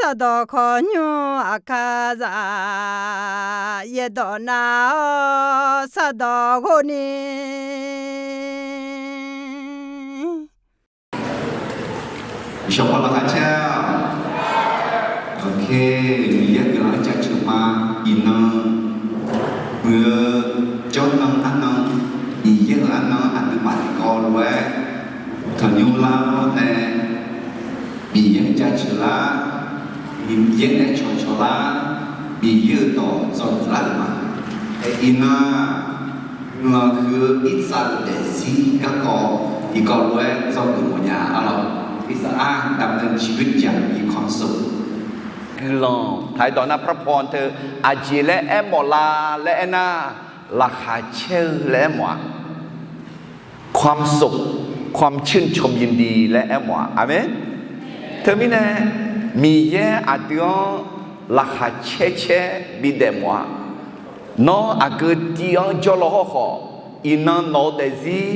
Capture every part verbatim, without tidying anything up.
Sardawq khawqnymr aqkar zaq, yaerdawq nav-awr sardawq ghov ni. Shawqpawq laqkhaq caer-a. Miqyaer guiqlanq-anr jaceuq ma. Iqnan muiq-eu jawrnan arnan, Miqyaer-euq arnan-anr aqduimaf tiqkawv lof-aer tanqnymr lar-awr nae, Miqyaer-anr jaceuq lar, Miqyaer nae cawqcawq lar, Miqyaer-euq dawq dzawgeuf lar-euq ma. Aer, iqnan-aq, guiqlanq huiq-eu irtsav-eu daefzir garkawv tiqkawv lof-aer dzawgeuf mawfnya arlawq. ที่สะอาด ดำเนินชีวิตอย่างมีความสุข Guiqlanq taq-aer dawq nar พระพร teu aqjeq laer aermawf la laer aernar, laqkhaq caer-eu laer aermawf-a. ความสุข ความชื่นชมยินดี laer aermawf-a. Aqmeq. Teumirnae Miqyaer aqdui-anr laqkhaq caer caer bidaef mawf-a. Nawr aqgeu tiv-anr jawrlaw hawrkhawf, iqnan nawq-eu daefzir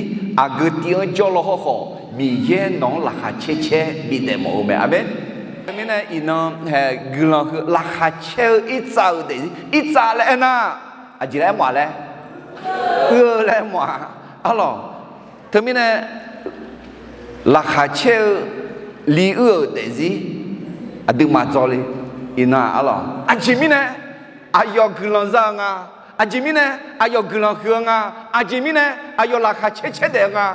aqgeu tiv-anr jawrlaw hawrkhawf, Miqyaer nawq-anr laqkhaq caer caer bidaef mawf-eu mae. Aqmeq. Teumirnae iqnan hae guiqlanq heu laqkhaq caer-eu irtsav-eu daefzir, irtsav laer aernar, aqjeq laer aermawf-a laer, uir-eu laer aermawf-a arlawq. Teumirnae laqkhaq caer-eu li uir-euq daefzir aqduimaf dzawle. Iqnan arlawq, aqjeq mirnae aqyawf guiqlanq za-eu nga. Aqjeq mirnae aqyawf guiqlanq huiq-eu nga. Aqjeq mirnae aqyawf laqkhaq caer caer daef-eu nga.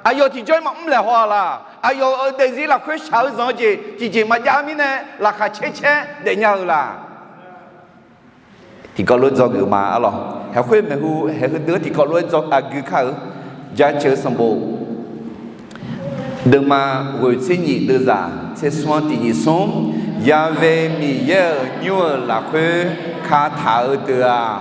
Aqyawf tiqjawr-ir maqmr laeq haw-a laq? Aqyawf-euq daefzir lafkhoer shaq-eu zanq-eu jeq tiqjeq maqjav-eu mirnae laqkhaq caer caer daefnya-eu laq? Tiqkawv lof dzawgeuf ma arlawq. Haeqkhoer maeqhu haeq heudeuq-anr tiqkawv lof-aer dzawgeuf kar-eu. Jaceuq sanqbof deuvma ghoeq tser nyiq deuvzaq tser smr-anr tiq nyiq smr. Ya've Miqyaer-euq nymr-euq lafkhoer kataq-eu deuq-aq,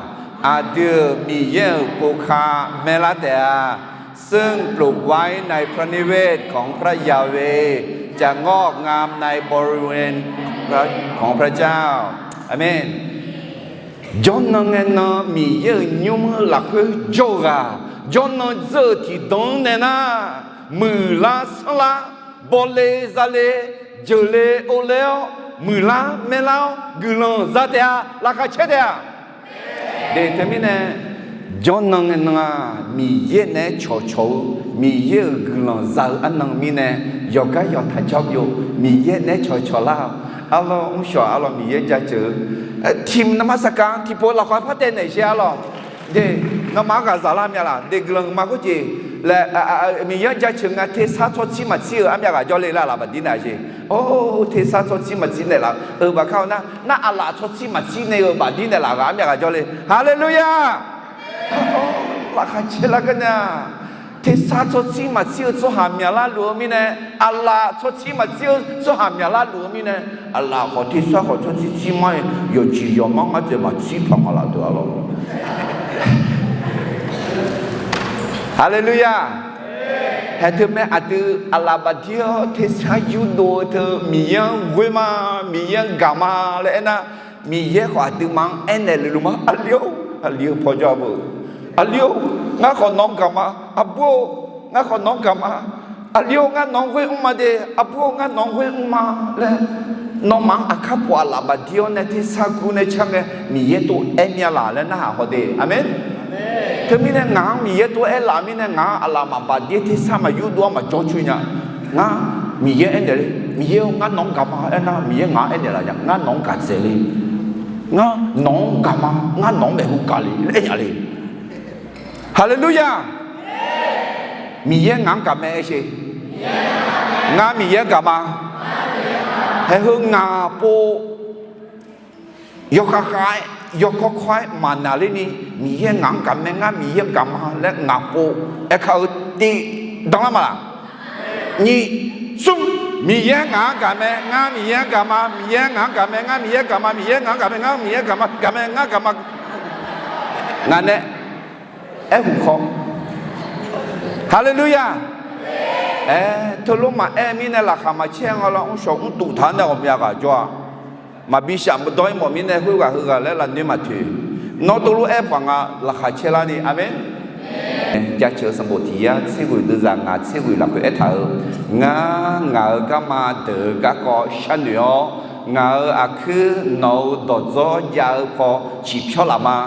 aqdui-euq Miqyaer-euq pov ka maerlar taef-a. ซึ่งปลูกไว้ในพระนิเวศของพระยาเวห์ จะงอกงามในบริเวณของพระเจ้า Aqmeq. Jawrnan ngae nan Miqyaer-euq nymr-eu lafkhoer jawr-eu ghaq, jawrnan dzeur-eu tiqdan-anr nae nar, muiqlar sanrlar, bawle zale, jeuqle ovle-awr, muiqlar maerlar-awr guiqlanq za taef-a, laqkhaq caer taef-a. De teumirnae, jawrnan ngae nan-aq, Miqyaer naeq-aer cawqcawq-eu, Miqyaer-euq guiqlanq za-eu arnan mirnae, yawqgar yawqtaq jawr byov, Miqyaer naeq-aer cawqcawq lar-awq. Arlawr mrshawq arlawq Miqyaer jaceuq-eu, tiq naqma saqkaq tiqpov lafkhaq-aer par taev naeq sher arlawq. De, ngamaf-anr ghaqzaq lar myav laf? De guiqlanq ma khoerjeq laer, Miqyaer-anr jaceuq nga tersar tsawrtsir maqtsir-euq armyav ghaq jawrle lar laf baqdir naeq sher. Or, tersar tsawrtsir maqtsir naeq laf-euq baqkar-eu nar, nar aqlaf tsawrtsir maqtsir naeq-eu baqdir naeq laf ghaq armyav ghaq jawrle. Haleluya! Laqkhaq caer lar gar nar, tersar tsawrtsir maqtsir-eu tsawrhaq myaqlar luf-eu mirnae, aqlaf tsawrtsir maqtsir-eu tsawrhaq myaqlar luf-eu mirnae, aqlaf khawf tersar khawf tsawrtsir tsir mar-aer yawqjeq yawqmar ngar dzaeq maqtsir paq nga laf deuq arlawq. Haleluya! Haeq teu mae aqdui aqlaf baqdir-awr tersar yurdov-eu teu Miqyaer-anr ghoer ma, Miqyaer-anr gaq ma laer aernar, Miqyaer khawf aqduimaf-anr aernaeq leluf ma. Aqli-or, aqli-eu pawjawr-a beu. Aqli-or, ngar khawf nawq-anr gaq ma. Aqbur-or, ngar khawf nawq-anr gaq ma. Aqli-or, ngar nawq-anr ghoer mr ma de. Aqbur-or, ngar nawq-anr ghoer mr ma laer, nawmaf-anr aqkar pov aqlaf baqdir-awr nae tersar gur nae car ngae Miqyaer tov aer myav laf laer narhaq haw de. Aqmeq. Teumirnae ngaq-anr Miqyaer tov aer laf mirnae ngaq-anr aqlaf maqbaq dir tersar maqyurdov-anr maqjawr coer nya. Ngar Miqyaer aernaeq le, Miqyaer-or, ngar nawq-anr gaq ma aernar, Miqyaer ngaq-anr aernaeq laf nya, ngar nawq-anr gaq dzaeq le. Ngar nawq-anr gaq ma, ngar nawq-anr maeqhu gaq le laer aernya le. Haleluya! Miqyaer ngaq-anr gaq mae aer sher. Ngar Miqyaer gaq ma. Haeq heu ngaq pov yawkhav khav-aer, yawkawr kawr-aer maqnaqler ni, Miqyaer ngaq-anr gaq mae, ngar Miqyaer gaq ma laer ngaq pov aerkar-eu tiv danlar ma laq? Nyiq, smr. Miqyaer ngaq-anr gaq mae, ngar Miqyaer-anr gaq ma, Miqyaer ngaq-anr gaq mae, ngar Miqyaer gaq ma, Miqyaer ngaq-anr gaq mae, ngar Miqyaer gaq ma, gaq mae, ngar gaq ma. Ngaq nae aer huq khawf. Haleluya! Aer, teulof maqaer mirnae laqkhaq maqcaer nga lawr, mrshawq mrtuq taq-anr nae ghawqmya ghaq jawr-a. Maqbi shaf maqdawr-ir mawf mirnae khoerghaq heughaq laer lavnoer maqtoeq. Nawr teulof aer paq nga laqkhaq caer larni. Aqmeq. Jaceuq sanqbof tiq yar tser ghoeq deuvzaq ngaq tser ghoeq lafkhoer aertaq-eu, ngar ngaq-euq garma deuq-eu garkawv sharnoeq-awr, Ngaq-euq aqkuir nawq-euq dawqdzawr jav-eu paw ciqpyawr laf ma.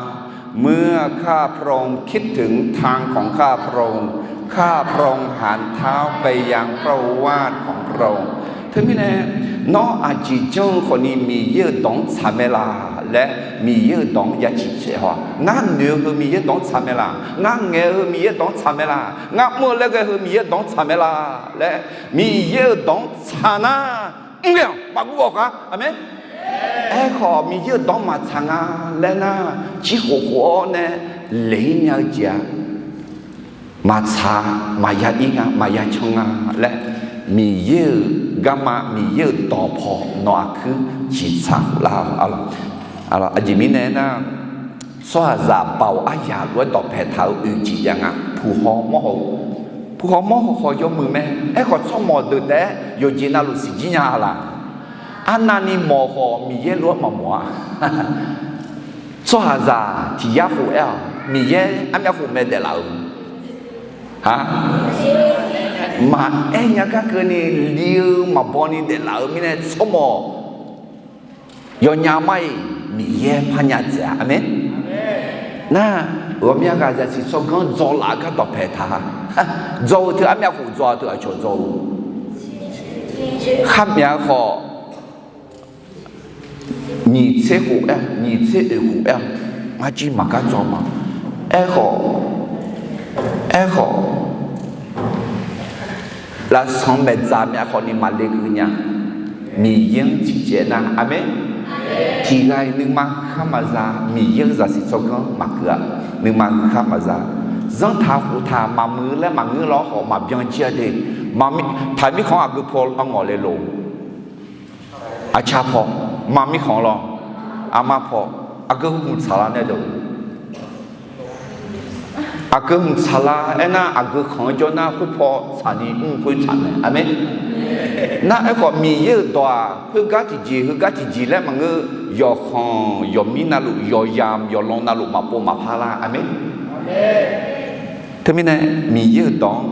เมื่อข้าพระองค์คิดถึงทางของข้าพระองค์ ข้าพระองค์หันเท้าไปยังพระโอวาทของพระองค์ Teumirnae, nawr aqjeq janr-eu khawfni Miqyaer-euq dawq-anr tsaq mae laq laer, Miqyaer-euq dawq-anr ya ciqcaev haw. Ngar noeq-eu heu Miqyaer dawq-anr tsaq mae laq? Ngar ngaeq-eu heu Miqyaer dawq-anr tsaq mae laq? Ngar mr-eu laer ghae heu Miqyaer dawq-anr tsaq mae laq laer, Miqyaer-euq dawq-anr tsaq nar, mr ghae-awq, maqguv ghawq kha. Aqmeq. Aerkhawf, Miqyaer-euq dawq-anr maqtsaq nga laer nar, jir khof khof-awr nae leq-ir nya-eu jeq-aq, maqtsaq, maqya ir nga, maqya can nga laer, Miqyaer-euq garma, Miqyaer-euq dawq paw nawq aqkuir ciqtsaq khof lar-awq. Aqjeq mirnae aernar, tsawrhaqzaq baoq aryaq lof-aer dawqpae taq-eu oeq jeq jav nga. Puq haw mawr haw-eu, puq haw mawr haw haw yawmuiq mae. Aerkhawf, tsawrmawq deuq taef-aer yawqjeq navluf siqjir nya laq? Arnavni mawq khawf Miqyaer lof-aer maqmawq-a. Tsawrhaqzaq tiq yar khof aer-awq, Miqyaer armyav khof mae daeflaf-euq. A, maqaer nya gar keuvni li-eu maqbaw ni daeflaf-eu mirnae tsawrmawq yawnya mar-iq Miqyaer parnya dzaeq-a. Aqmeq. Nar, ghawqmya ghaq zaqsiq tsawrganr dzawlaf-eu gar dawqpae taq-a. Dzawr-eu teu armyav khof dzawr-a teu aqcawq dzawr-eu. Kharmyav khawf nyiq tser khof aer, nyiq tser oeq khof aer, ngar jir maqgar dzawr ma. Aerkhawf, aerkhawf, lafsanq maeqdzaq myav khawfni maqle keuv nya. Miqyaer-anr tiqcaev nar, aqmeq. Tiq ghaq-iq nuima huiqkhar maqza, Miqyaer-euq zaqsiq tsawrganr maqkeuv-a. Nuima huiqkhar maqza, zanrtaq khoftaq maqmuiq laer maqngeur lawr khawf maqbyan jir-a de. Taqmirkhanq-anr aqgeu paw arngawf le lof. Aqcar paw, maqmirkhanq lawr, armar paw, aqgeu hmq tsaqlar nae deuq. Aqgeu hmq tsaqlar aernar, aqgeu khanq-anr jawr nar khoerpaw tsaqni mr khoer tsaq mae. Aqmeq. Nar aerkhawf, Miqyaer-euq dawq-aq, khoergar tiqjeq heugar tiqjeq laer maqngeur. Yawqkhanq yawqmir navluf, yawqyamq yawqlan navluf maqpov maqpar lar. Aqmeq. Teumirnae, Miqyaer-euq dawq-anr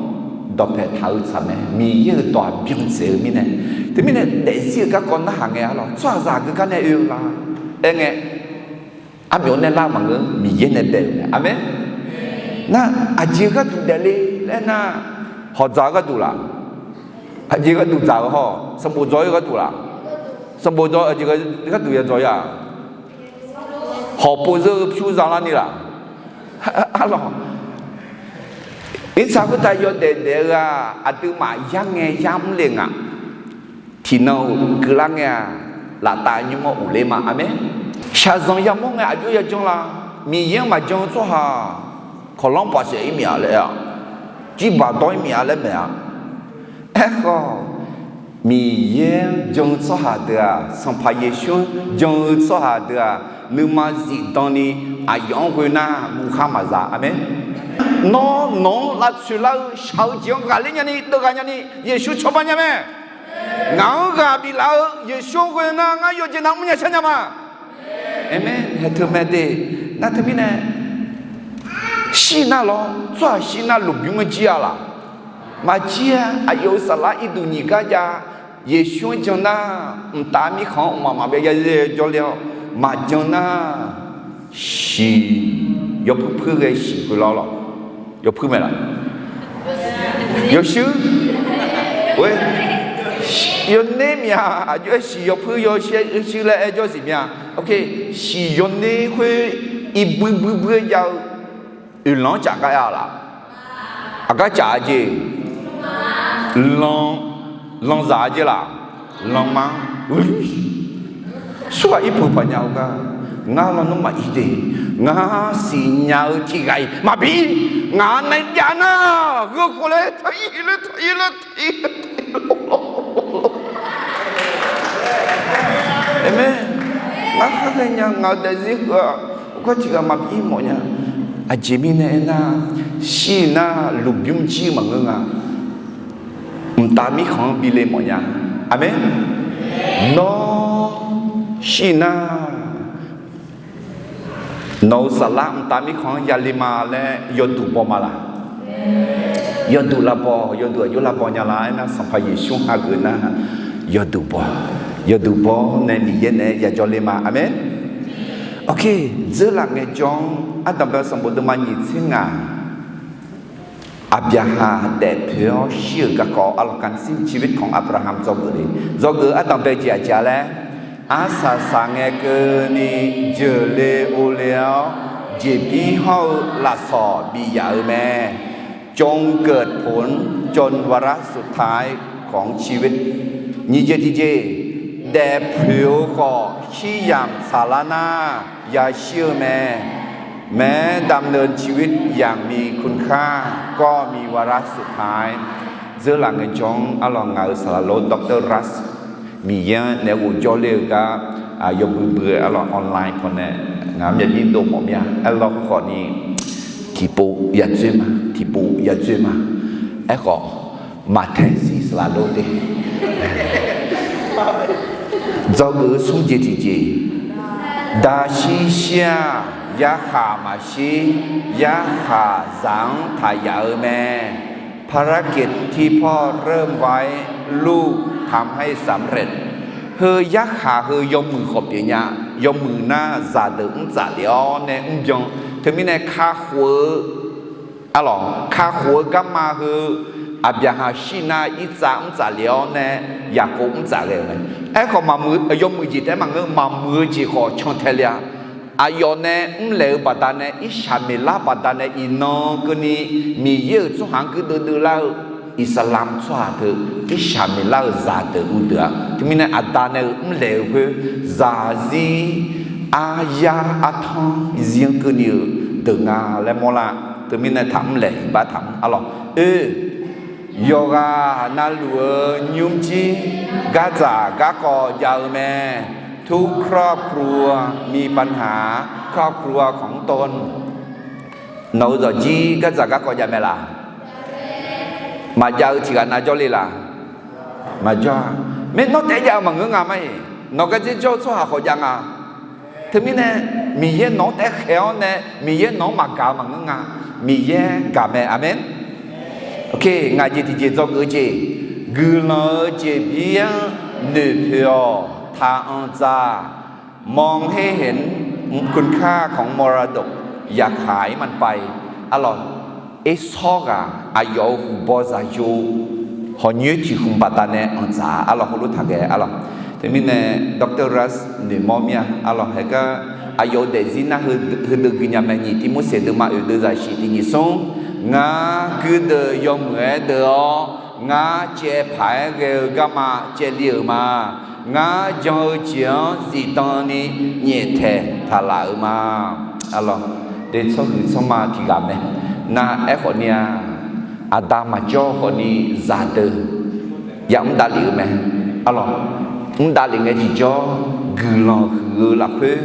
dawqpae taq-eu tsaq mae. Miqyaer-euq dawq-aq byan dzaeq-eu mirnae. Teumirnae daefzir-eu garkawv narhaq ngae arlawq, tsawrhaqzaq aqgeu gar nae oe-eu la? Aerngae, armyawf nae lar maqngeur, Miqyaer nae daef-euq mae. Aqmeq. Nar, aqjeq gharduq daefle laer nar, hawq dzaq-eu gharduq laf? Aqjeq gharduq dzaq-eu hawr, sanqbof dzaw-ir gharduq laf? Sanqbof dzaw, aqjeq gharduq ya dzaw-ir-a? Hawq pov zeur-eu pyur za larni laf? Arlawq, irsaq khoertav yawdaef daef-eu-aq, aqduimaf yar ngae yar mr le nga. Tiqnan-euq keuvlar ngae-aq, laftav nymr-anr uqler ma. Aqmeq. Shaqzanq yamawr ngae aqjox yajanr la? Miqyaer-anr maqjan-eu tsawrhaq kawqlanr paqsaef-ir miq-a laer-a, jirbaq dawr-ir miq-a laer maeq-a. Aerkhawf, Miqyaer-anr jan-eu tsawrhaq deuq-aq, Sanqpaq Yeqsur-anr jan-eu tsawrhaq deuq-aq, nuima zifdan ni aqyawf-anr ghoe nar guvkhar maqza. Aqmeq. Nawr nawq-anr lavtsoeq lar-eu shaq-eu jeq-anr ghaqler nyani deuvghaq nyani Yeqsur cawba nya mae. Ngaq-anr ghaq biflaf-eu Yeqsur-anr ghoe nar ngar yawqjeq navluf mrnya shar nya ma. Aqmeq. Haeq teumae de. Nar teumirnae, shir nar lawr, tsawrhaq shir nar lmqbymr-anr jir-a laq? Maqjir-a. Aqyawf-euq saflar irduq nyiq gar jav, Yeqsur-anr jan nar, mqtav mirkhanq-anr mqmaq maqbyav ya jawr le-awr, maqjan nar, siq, yawpuir puir ghae siq khoerlar lawq. Yawpuir mae laq? Yawshuir. Oe, yawner miq-a. Aqjox-aer siq yawpuir yawshuir laer aer jawr siq mya. Oke, siq yawner khoer irbuir buir buir-aer jav-eu oeqlanq-anr caf gar aer-a laq? Aqgar caf-a jeq? Lan, lanzaq-a jeq laq? Lanma-anr. Surghaq irpuq paq nya-eu gar, ngar lawnmr maqir de, ngar siqnya-eu tiq ghaq-iq maqbi, ngaq nae jav nar, gheu khof laer taq ir laer taq ir laer taq ir laer taq ir laer. Aqmeq. Ngar khar ghaenya ngaq-eu daefzir heu-aq, khoergar tiq ghaq maqbi mawf nya. Aqjeq mirnae aernar, shir nar lmqbymr jir maqngeur nga. Mqtav mirkhanq-anr bi le mawf nya. Aqmeq. Nawr shir nar, nawq-euq saflar mqtav mirkhanq-anr ya le ma laer yawduq baw ma laq? Yawduq lavbaw, yawduq aqjox lavbaw nya laq? Aernar, Sanqpaq Yeqsur hageuf nar, yawduq baw. Yawduq bawr nae Miqyaer naeq-aer yajawr ler ma. Aqmeq. Ok, dzeurlaf ngaejawr-anr ardanqbae sanqbof deuvma nyiq tser ngaq, Aqbyaqhaq daefpoeq-awr shir-euq garkawv arlawq, การสิ้นชีวิตของอับราฮัม dzawgeuf le. Dzawgeuf-eu ardanqbae jeq aqjeq-a laer, arsaq saq ngae keuvni jeuqle ovle-awr, jeqbir hawr-eu lafsawq bif yaf-eu mae. จงเกิดผลจนวาระสุดท้ายของชีวิต Nyiq jeq tiqjeq, daefpoeq-eu khawf shir yamq tsaqlar nar yashir-eu mae. แม้ดำเนินชีวิตอย่างมีคุณค่าก็มีวาระสุดท้าย Dzeurlaf ngaejawr-anr arlawq, ngaq-euq saqlaq lor Doctor Ras, Miqyaer-anr naeq-aer ghofjawr ler-eu gar, yawbui bui-eu arlawq, online pawnae ngaq-anr myavbir dov mawf mir-a. Aerlawr khawfni, tiqpov yadzoer ma, tiqpov yadzoer ma. Aerkhawf, maqtae shir saqlaq lor de. Dzawgeuf-eu smr jeq tiqjeq, daqshir shir-aq, yarkhaq maqshir, yarkhaq zaq-anr taq yaf-eu mae. ภารกิจที่พ่อเริ่มไว้ ลูกทำให้สำเร็จ Heu yarkhaq heu yawmuiq khawf pyeufnya, yawmuiq nar zaqdeuq mr tsaf lef-awr nae mrbyan. Teumirnae kakhof-eu, arlawq, kakhof-eu garma heu, Aqbyaqhaq shir nar Irtsav mr tsaf lef-awr nae Yaqkov mr tsaf ghae-euq mae. Aerkhawf, yawmuiq jeq taef-aer maqngeur, maqmuiq-eu jeq khawf cantae le-a. Aqyawf nae mrlaeq-eu baqdanae, Irsaqmeqlar baqdanae iqnan keuvni Miqyaer-euq tsawrhaq-anr guirdeuv deuv lar-eu Iqsaqlamq tsawrhaq teu, Irsaqmeqlar-euq zaqdeuq uvdeuq-a. Teumirnae aqda nae-euq mrlaeq-eu khoer, zaqzir aryar artanr zir-anr keuvni-euq deuq nga laer mawrlar. Teumirnae taqmr laeq iqbax taqmr arlawq. Oe, yawqghaq navluf-eu nymrjir gardzaq garkawv jav-eu mae. ทุกครอบครัวมีปัญหา ครอบครัวของตน Nawq-euq zawqjir gardzaq garkawv jav mae laq? Maqjav-eu tiqghaq nav jawrle laq? Maqjawr-a. Maer nawr taef-aer jav-eu maqngeur nga ma-iq. Nawq gardzer jawr-eu tsawrhaq khawf jav nga. Teumirnae, Miqyaer nawq-anr taef-aer khaeq-awr nae Miqyaer nawq-anr maqgaq-eu maqngeur nga. Miqyaer gaq mae. Aqmeq. Ok, ngaq jeq tiqjeq dzawgeuf-eu jeq, guiqlanq-eu jeqbir-anr noeqpoeq-awq, taqanq dzaq, มองให้เห็นคุณค่าของมรดก อย่าขายมันไป Arlawq, ersawr ghaq aqyawf-euq huqbaw zaqyo hawq nyoer tiq hmq baqdanae anqdzaq arlawq, heulof taqghae arlawq. Teumirnae Doctor Ras noeqmawr mir-a arlawq, haegar aqyawf-euq daefzir nar heudeuq gui nya mae. Nyiq Tivmorseq deuvma oeq deuv zaqsiq tiq nyiq smr, ngar guirdeuv yawmuiq-aer deuv-awr, ngar caev paq-aer ghae-eu garma caevli-euq ma. Ngar jan-eu jeq-anr zifdan ni nyaeftaeq taq laf-euq ma. Arlawq, de tsawrhuiq tsawrma tiq ghaq mae. Nar aerkhawf ni-a, aqda maqjawr khawf ni zaqdeuq yamr davlef-eu mae. Arlawq, mr davlef ngae tiqjawr, guiqlanq huiq-eu lafkhoer,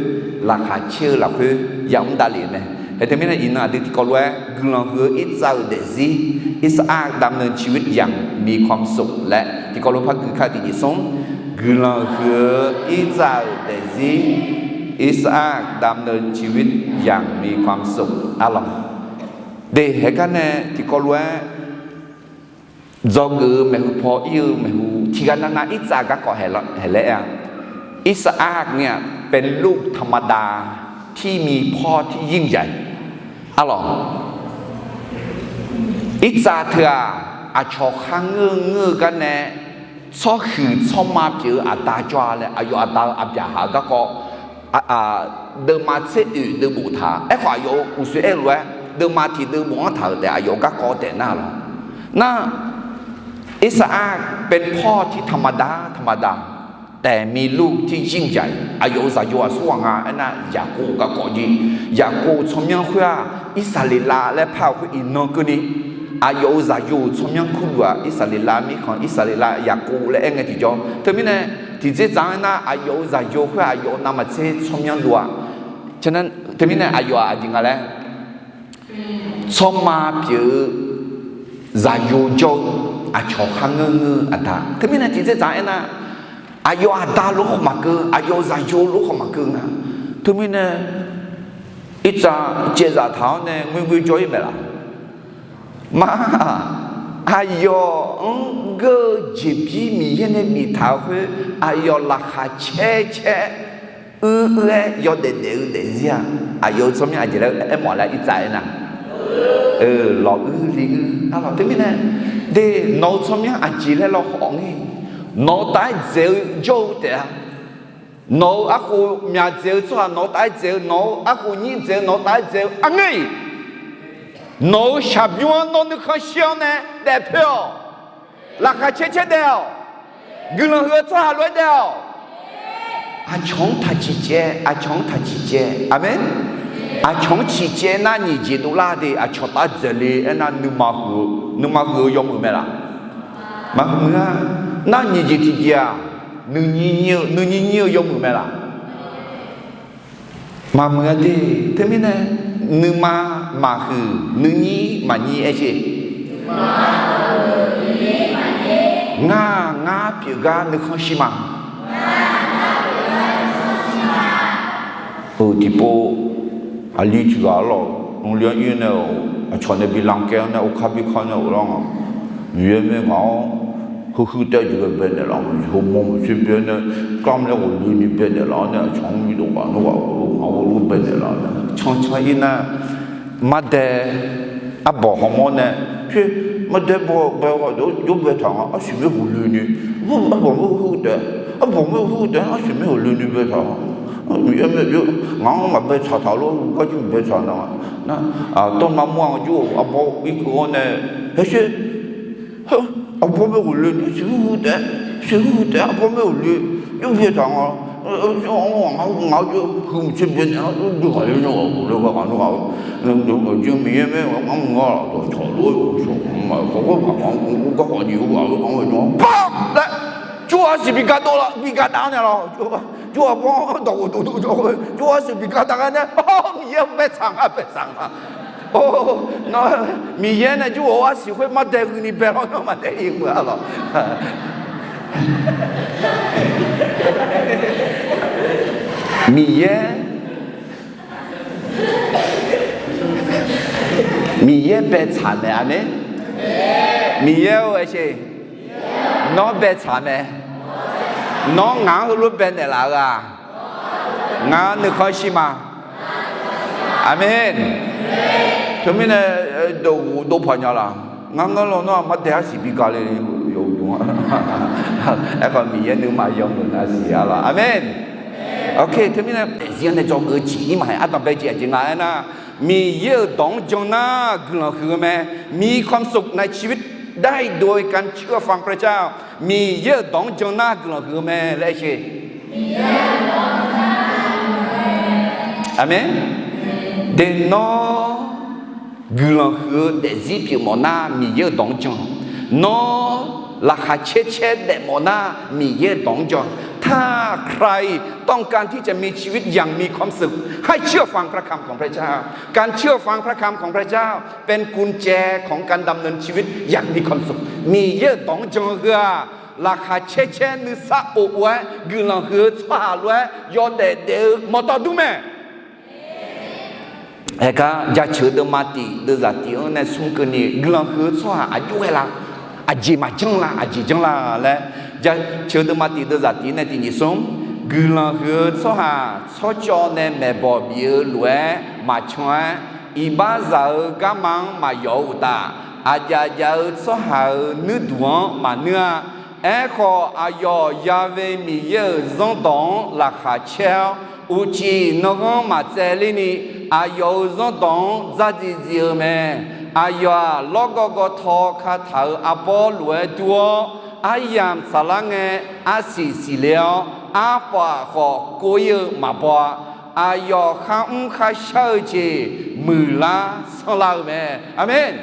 laqkhaq caer-eu lafkhoer yamr davlef-eu mae. Hae teumirnae iqnan aqdui tiqkawv lof-aer guiqlanq huiq-eu Irtsav-euq daefzir, อิสอัคดำเนินชีวิตอย่างมีความสุข laer tiqkawv lof par gui kar tiq nyiq smr, guiqlanq huiq-eu Irtsav-euq daefzir, อิสอัคดำเนินชีวิตอย่างมีความสุข arlawq. De haegar nae tiqkawv lof-aer dzawgeuf-eu maeqhu paw ir-eu maeqhu tiqghaq navnav Irtsav garkawv haeq laer-a. อิสอัคเนี่ยเป็นลูกธรรมดาที่มีพ่อที่ยิ่งใหญ่ Arlawq, Irtsav teu-aq, aqcawq kharngeur-eu ngeur-eu gar nae tsawrhuiq tsawrma pyeuf-eu aqda jawr-a laer aqyawf aqda-eu Aqbyaqhaq-eu garkawv deuvma tser oeq deuv boftaq. Aerkhawf aqyawf-euq uqshoe aer-eu lof-aer deuvma tiq deuv bof-anr taq-euq taef aqyawf-euq garkawv taef nar lawq. Nar, อิสอัคเป็นพ่อที่ธรรมดาธรรมดา แต่มีลูกที่ยิ่งใหญ่ Aqyawf-euq zaqyo aqsur ghaq nga aernar, Yaqkov-euq garkawv jir. Yaqkov-euq tsawrmyanr khoer-aq, Irsaqleqlav laer par-euq khoer iqnan keuvni, aqyawf-euq zaqyo-euq tsawrmyanr kurluf-aq, Irsaqleqlav mirkhanq, Irsaqleqlav Yaqkov laer aer ngae tiqjawr. Teumirnae, tiqdzerdzaq-anr aernar, aqyawf-euq zaqyo khoer aqyawf-euq navmaqtser tsawrmyanr dov-aq. Teumirnae aqyawf-aq aqjeq nga laer, tsawrma pyeuf-eu zaqyo jawr-eu aqcawq kharngeur ngeur-eu aqda. Teumirnae tiqdzerdzaq-anr aernar, aqyawf aqda lof khawf maqkeuv, aqyawf-euq zaqyo lof khawf maqkeuv nga. Teumirnae Irtsav caevzaf taq-awr nae ngoer ngoer jawr-ir maeq laf? Ma, Aqyawf-anr geur-eu jeqbir Miqyaer nae biftaq-eu khoer, aqyawf laqkhaq caer caer uir uir-aer yawdaef daef-eu daefzir-aq, aqyawf-euq tsawrmyanr aqjeq laer aermawf laer irtsav aernar, lawq uir li uir arlawq. Teumirnae, de, nawq-euq tsawrmyanr aqjeq laer lawkhawf ngae, nawq-eu taf-aer dzaeq-eu jawr-eu taef-a. Nawq-euq arkhof myaq dzaeq-eu tsawrhaq nawq-eu taf-aer dzaeq-eu, nawq-euq arkhof nyir dzaeq-eu nawq-eu taf-aer dzaeq-eu arngeur-iq, nawq-euq shaqbymr-anr nawr nuikhanr shir-awr nae daefpoer-awq. Laqkhaq caer caer daef-awq. Guiqlanq huiq-eu tsawrhaq lof-aer daef-awq. Aqcawq-anr taq ciqcaev, aqcawq-anr taq ciqcaev. Aqmeq. Aqcawq-anr ciqcaev nar nyiq jeq dovlar de, aqcawq taf-aer dzaeq le aernar, nuima huiq-eu yawmuiq mae laq? Maqmuiq-a. Nar nyiq jeq tiqjeq-aq, nuinyir nyir-eu yawmuiq mae laq? Maqmuiq-a de. Teumirnae, nuima maqhuiq, nuinyir maqnyir aer jeq. Ngar, ngar pyeuf gar nuikhanr shir ma. Tiqpov, aqli tiq ghaq arlawq, mrli-anr ir nae-euq aqcawq nae bi lankaer-anr nae okar bi kanr nae-euq lar nga. Miqyaer mae ngaq-anr heuhuiq taef-aer jeq ghae baenaeq laf, heumanr maqtser bae nae, kar laer ghofle ni baenaeq laf-awr nae, aqcawq-anr bi dov ghaq nawr ghaq-eu ngaq-anr heulof baenaeq laf nae cancan ir nar, mardae arbawq hawmawr nae, sher, mardae bawbae ghaq jawr baetaq nga, arsiq maer ghofle ni, arbawq maer heulof taef, arbawq maer heulof taef, arsiq maer ghofle ni baetaq nga. Miqyaer mae, ngaq-anr maqbae tsaq taq lof, garjir maqbae tsaq nar, nar, tawrma mawr-a jawr-euq arbawr irkeuv-awr nae, haer sher, arbawr maer ghofle ni, arsiq heulof taef, arsiq heulof taef, arbawr maer ghofle, jawr baetaq nga. Ngaq-anr jawr huiq maqtser baenaeq-awr jawr ghaq le nar, ghofle ghaq nar ghaq-eu, Miqyaer mae ngaq-anr maqngeur laf dawqcawq lof-aer shawq ma, khawf gar khawf nyiq-eu ghaq-eu anr-eu nar, baq laer, jawr arsiq bi gar dov la, bi gar dav naeq laf. Jawr arbawr-anr dawq ghofdov dov jawr, jawr arsiq bi gar dav gar nae, Miqyaer baetsaq nga, baetsaq nga. Or, nawr Miqyaer nae jawr-eu arsiq khoer mardae gui ni bae lawr, nawr maqdae ir meuq-a lawq. Miqyaer, Miqyaer baetsaq mae, aqmeq. Miqyaer-or, aer sher, nawr baetsaq mae. Nawr ngaq-anr heulof baenaeq laf-eu-aq, ngar nuikhanr shir ma. Aqmeq. Teumirnae, dawq ghofdov paq nya laf. Ngar ngar lawnmr-aq, mardae arsiq bi gar le, yawqnymr-a. Aerkhawf Miqyaer nuima yawmuiq nar siq-a laf. Aqmeq. Ok, teumirnae daefzir-anr nae dzawgeuf-eu jeq ir maqhae, ardanqbae jeq aqjeq nga aernar, Miqyaer-euq dawq-anr jan nar guiqlanq huiq-eu mae. มีความสุขในชีวิตได้โดยการเชื่อฟังพระเจ้า Miqyaer-euq dawq-anr jan nar guiqlanq huiq-eu mae laer aer sher. Aqmeq. De nawr guiqlanq huiq-eu daefzir pyeuf mawf nar Miqyaer-euq dawq-anr jan. Nawr laqkhaq caer caer daef mawf nar Miqyaer-euq dawq-anr jan. ถ้าใครต้องการที่จะมีชีวิตอย่างมีความสุข ให้เชื่อฟังพระคำของพระเจ้า การเชื่อฟังพระคำของพระเจ้าเป็นกุญแจของการดำเนินชีวิตอย่างมีความสุข Miqyaer-euq dawq-anr jan-eu heu-aq, laqkhaq caer caer nuisar of of-aer guiqlanq huiq-eu tsawrhaq lof-aer yawdaef daef-eu mawqtawf dur mae. Aergar jaceuq deuvma tif deuvzaq tif-anr nae smr keuvni guiqlanq huiq-eu tsawrhaq aqjox ghae la, aqjeq maqjanr la, aqjeq janr la laer, jaceuq deuvma tif deuvzaq tif nae tiq nyiq smr, guiqlanq huiq-eu tsawrhaq tsawrcawv nae maeqbawq bif-eu lof-aer maqcan-aer, iqbaxzaq-eu garma-anr maqyawf-eu uqtaf, aqjaf jaf-eu tsawrhaq-euq nuirduq-anr maqnuir-a. Aerkhawf, aqyawf yave Miqyaer-euq zanrdawq-anr laqkhaq caer-awr, uqcif nanghanr maqtsaevler ni, aqyawf-euq zanrdawq-anr dzardziv dziv-eu mae. Aqyawf-aq, lawrgawv gawv taw kataq-euq arbawr lof-aer dur-awr, aryamq saflar ngae arsiq siqle-awr, arpaf khawf kov-ir-eu maqbaw-a. Aqyawf kharmr kharshar-eu jeq muiqlar sanrlar-eu mae. Aqmeq.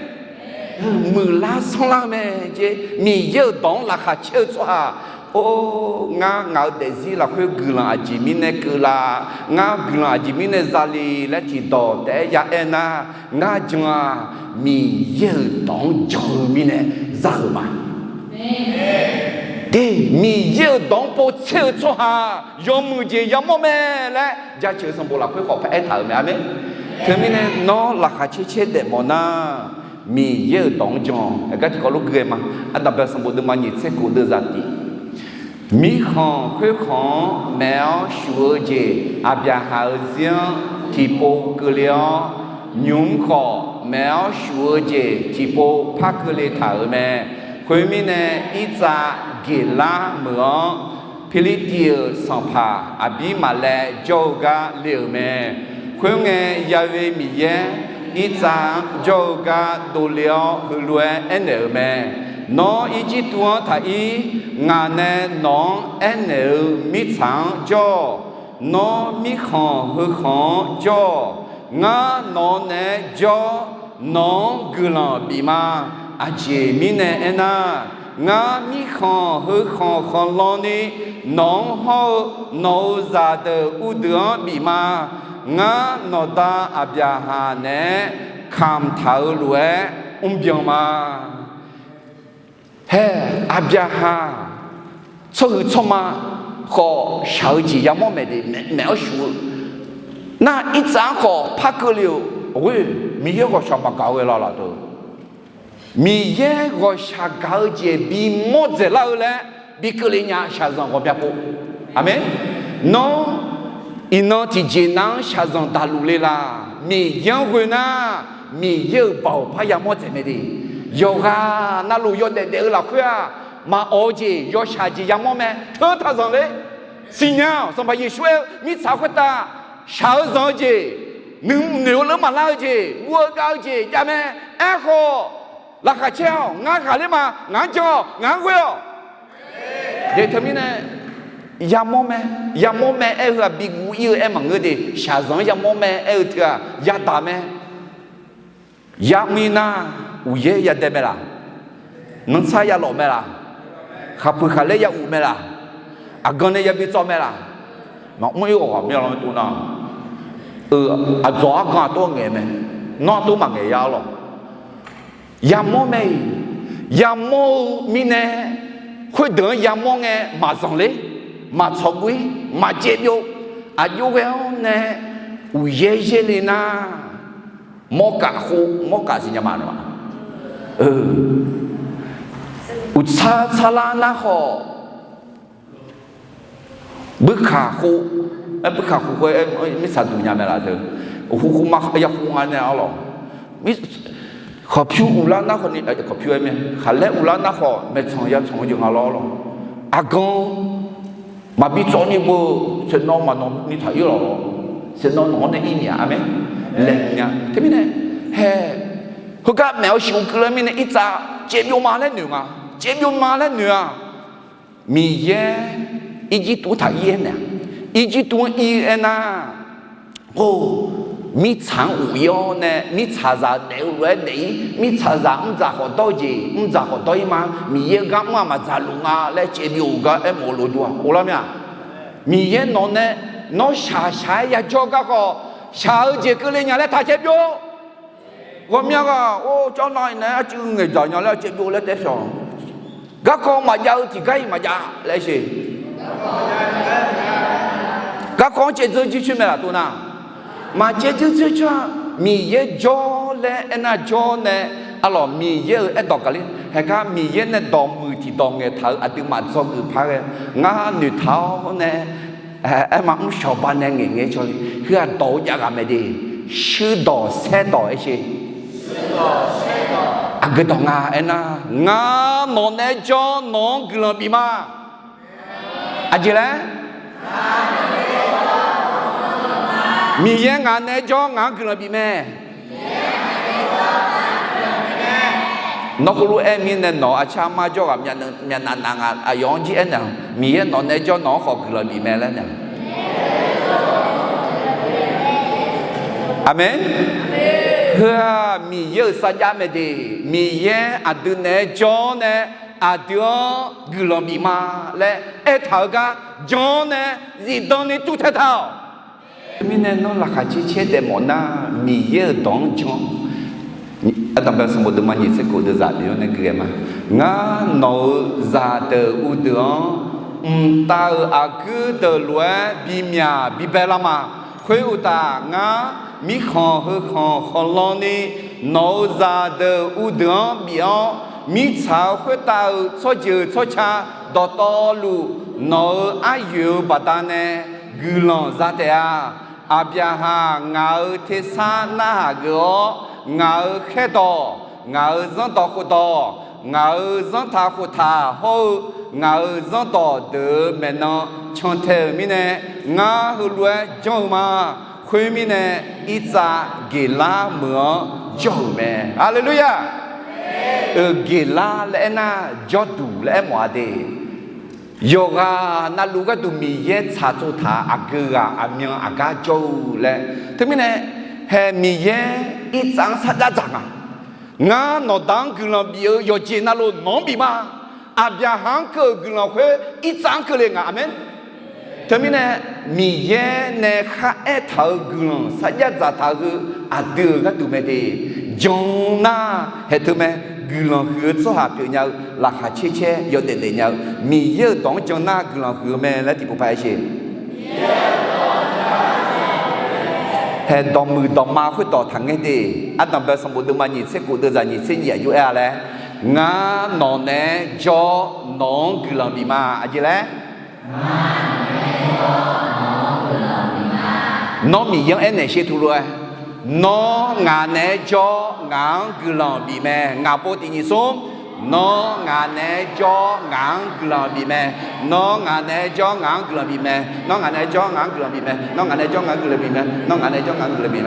Muiqlar sanrlar-eu mae jeq. Miqyaer-euq dawq-anr laqkhaq caer-eu tsawrhaq, or, ngar ngaq-euq daefzir lafkhoer guiqlanq aqjeq mirnae keuvlar, ngar guiqlanq aqjeq mirnae zale laer tiqdawq taef-aer ya aer nar, ngar jan-aq, Miqyaer-euq dawq-anr jan-eu mirnae za-euq ma. De, Miqyaer-euq dawq-anr povtser-eu tsawrhaq yawmuiq jeq yamawr mae laer jaceuq sanqbof lafkhoer khawf paraer taq-euq mae. Aqmeq. Teumirnae nawr laqkhaq caer caer daefmawf nar, Miqyaer-euq dawq-anr jan-awq. Aqgar tiqkawv lof gui-aer ma. Ardanqbae sanqbof deuvma nyiq tser khof deuvzaq tiq. Mirkhanq khoerkhanq-anr maeq-awr shuf-eu jeq Aqbyaqhaq-euq zir-anr tiqpov keuvle-awr, nymq-mr khawf maeq-awr shuf-eu jeq tiqpov par keuvle taq-euq mae. Khoermirnae, irtsav Geqlar meuq-anr Pirlirtiv-euq sanqpaq Aqbirmaqlaev jawr-eu gar le-euq mae. Khoerngae, Ya'we Miqyaer irtsav-anr jawr-eu gar dovle-awr heulof-aer aernaeq-euq mae. Nawr Irjirtuv-anr taq ir. Ngaq nae nawq-anr aernaeq-euq mirtsaq-anr jawr-awq. Nawr mirkhanq heukhanq-anr jawr-awq. Ngar nawq-anr naeq-aer jawr, nawq-anr guiqlanq bif ma. Aqjeq mirnae aernar, ngar mirkhanq heukhanq khanqlan ni nawq-anr hawr-eu nawq-euq zaqdeuq uvdeuq-anr bif ma. Ngar nawqda Aqbyaqhaq naeq-aer kamq taq-euq lof-aer mrbyan ma. Hae, Aqbyaqhaq tsawrhuiq tsawrma khawf shaq-eu jeq yamawr maeq de, maeq-awr shuf-eu nar, irtsav-anr khawf par keuvle-euq. Aqghoer, Miqyaer ghawqshaq maqgaq-eu ghae la laf deuq. Miqyaer ghawqshaq gaq-eu jeq bimawr dzaeqlar-eu laer bi keuvle nya shaqzanq ghawqmya pov. Aqmeq. Nawr iqnan tiqjeq nav-anr shaqzanq daqluf le laq? Miqyaer-anr ghoe nar, Miqyaer-euq baoq par yamawr dzaeq mae de. Yawqghaq navluf yawdaef daef-eu lafkhoer-aq, maqawq-eu jeq yawshaq jeq yamawr mae. Teu taq zanqler. Siqnya-awq. Sanqpaq Yeqsur aer-eu mirtsaq khoertav shaq-eu zanq-eu jeq, nuinoeq-eu leur maqlar-eu jeq, guv-eu gav-eu jeq jav mae. Aerkhawf, laqkhaq caer-awq. Ngar ghaqler ma. Ngaq-anr jan-awq. Ngaq-anr ghoe-awq. Teumirnae, yamawr mae. Yamawr mae aer-eu-aq, biguv ir-eu aer maqngeur de. Shaqzanq-anr yamawr mae aer-eu teu-aq, yadaq mae. Yamr ir nar, uqyaer yadae mae laq? Nanrsar yalawf mae laq? Khaqpuiq khaqlaer ya uq mae laq? Aqgan nae yabi tsawv mae laq? Maqmr ir ghawqghaq mya lanr tov nar, aqdzawq argan aqtov ngaeq mae. Nawr aqtov maqngaeq ya-ar lawq. Yamawr mae-iq, yamawr-eu mirnae, khoerdeuq-anr yamawr ngae maqzanqler, maqtsawq guv ir, maqcaev byov. Aqjox ghae-awr nae uqyaer yaerle nar, mawrkaf khof, mawrkaf siqnya ma nawq-a. Uqtsar tsarlar nar khawf, buikaq khof, aer buikaq khof khoer-aer mirtsaq duq nya mae laf teu. Uqkhof khof ma ya khof nga nae-ar lawq. Khawqpyur uqlar nar khawf ni, khawqpyur aer mae, khaqlaer uqlar nar khawf maeqtsanq ya tsanq-eu jeq nga lawr lawq. Aqgan maqbi tsawv ni beu, saeqnawv maqnawq ni taq ir lawq. Saeqnawv nawq-anr nae ir nya-a mae. Laeqhmq nya. Teumirnae, hae, heugar maeq-awr shif-eu keuvlar mirnae irtsav caevbyov ma laer noeq nga. Caevbyov ma laer noeq-aq, Miqyaer Irjirtuv-anr taq ir-aer naeq-a. Irjirtuv-anr ir-eu aernar, or, mirtsaq-anr uq ir-awr nae mirtsaqzaq daef-eu lof-aer daef ir, mirtsaqzaq mrdzaq khawf dawr-eu jeq mrdzaq khawf dawr ir ma. Miqyaer-eu gar mr-aq maqdzaq luf nga laer caevbyov-euq gar aermawf-eu lof dur-aq, or lar mya. Miqyaer nawq nae, nawr shaq shaq-aer yajawr-eu garkawv, shaq-eu jeq keuvle nya laer taq caevbyov. Ghawqmya ghaq, or, cawrnav-iq nae arcuiv ngaeqdzaq nya laer caevbyov laer taef-aer pyawq. Garkawv maqjav-eu tiqgar-iq maqjav laer siq. Garkawv-anr caevdzeur jircoer mae laf tov nar, maqcaevdzeur jircoer-a. Miqyaer jawr laer aernar jawr nae, arlawq Miqyaer-euq aerdawq gaqler haegar Miqyaer nae dawqmuiq tiqdawq ngaeqtaq-eu aqduimaf dzawgeuf par ghae, ngar noeqtaq-awr nae, aer ma mr shawq ba nae ngaeqngae cawle. Heu-aq dawq-eu jav ghaq mae de. Shuirdawq saerdawq aer sher. Aqgeu dawq nga aernar, ngar nawq naeq-aer jawr, nawq-anr guiqlanq bif ma. Aqjeq laer? Miqyaer ngaq naeq-aer jawr, ngaq-anr guiqlanq bif mae. Nawr khoerlof-aer mirnae nawq-euq arcar armar jawr ghaq myavnav nav ngaq aqyawf-anr jir aernaeq-a, Miqyaer nawq naeq-aer jawr nawq-anr khawf guiqlanq bif mae laer naeq-a. Aqmeq. Heu-aq Miqyaer-euq sarjax mae de. Miqyaer aqdui naeq-aer jawr-awr nae aqdui-anr guiqlanq bif ma laer aertaq-eu gar jan-awr nae zifdan ni tuvtaeq taq-awq. Mirnae nawr laqkhaq caer caer daef mawf nar, Miqyaer-euq dawq-anr jan-awr, Aqdaq bae sanqbof deuvma nyiq tser kof deuvzaq bif-awr nae gui-aer ma. Ngar nawq-euq zaqdeuq uvdeuq-anr mqtav-euq aqguir deuq lof-aer bimyaq bibae lar ma. Khoeruqtaf, ngar mirkhanq heukhanq khanqlan ni nawq-euq zaqdeuq uvdeuq-anr bif-awr, mirtsaq-euq khoertav-euq tsawrjeuq tsawrca dawqtawvluf nawq-euq aryoeq-euq baqdanae guiqlanq za taef-a. Aqbyaqhaq ngaq-euq tersar narhaq geuf-awr, ngaq-euq khaerdawq, ngaq-euq zanrdawq khofdawq, ngaq-euq zanrtaq khoftaq hawr-eu ngaq-euq zanrdawq deuq-euq maeqnan cantae-euq mirnae, ngar heulof-aer janr-eu ma. Khoermirnae, irtsav Geqlar meuq-anr jawr-euq mae. Haleluya! Euq Geqlar laer aernar, jawrduq laer aermawf-a de. Yawqghaq navluf gharduq Miqyaer tsaqtsov taq-euq aqgeu ghaq aqmyan aqgar jawr-eu laer. Teumirnae, hae Miqyaer irtsav-anr sarjax dzaq nga. Ngar nawqda-anr guiqlanq bif-eu yawqjeq navluf nawq-anr bif ma. Aqbyaqhaq-anr keuv-euq guiqlanq khoer irtsav-anr keuvle nga. Aqmeq. Teumirnae, Miqyaer nae kharaer taq-euq guiqlanq sarjax dzaqtaq-eu heu aqdui-euq gharduq mae de. Jan nar haeq teu mae. Guiqlanq huiq-eu tsawrhaq pyeufnya-eu laqkhaq caer caer yawdaef daef nya-eu Miqyaer-euq dawq-anr jan nar guiqlanq huiq-eu mae laer tiqpov paq-aer sher. Hae dawqmuiq dawqma khoerdawq taqngaer de. Ardanqbae sanqbof deuvma nyiq tser khof deuvzaq nyiq tser nyiq aqjox aer-a laer, ngar nawq naeq-aer jawr nawq-anr guiqlanq bif ma. Aqjeq laer Nawr Miqyaer-anr aernaeq sher teulof-aer, nawr ngaq naeq-aer jawr ngaq-anr guiqlanq bif mae. Ngaq pov tiq nyiq smr, nawr ngaq naeq-aer jawr ngaq-anr guiqlanq bif mae. Nawr ngaq naeq-aer jawr ngaq-anr guiqlanq bif mae. Nawr ngaq naeq-aer jawr ngaq-anr guiqlanq bif mae. Nawr ngaq naeq-aer jawr ngaq-anr guiqlanq bif mae. Nawr ngaq naeq-aer jawr ngaq-anr guiqlanq bif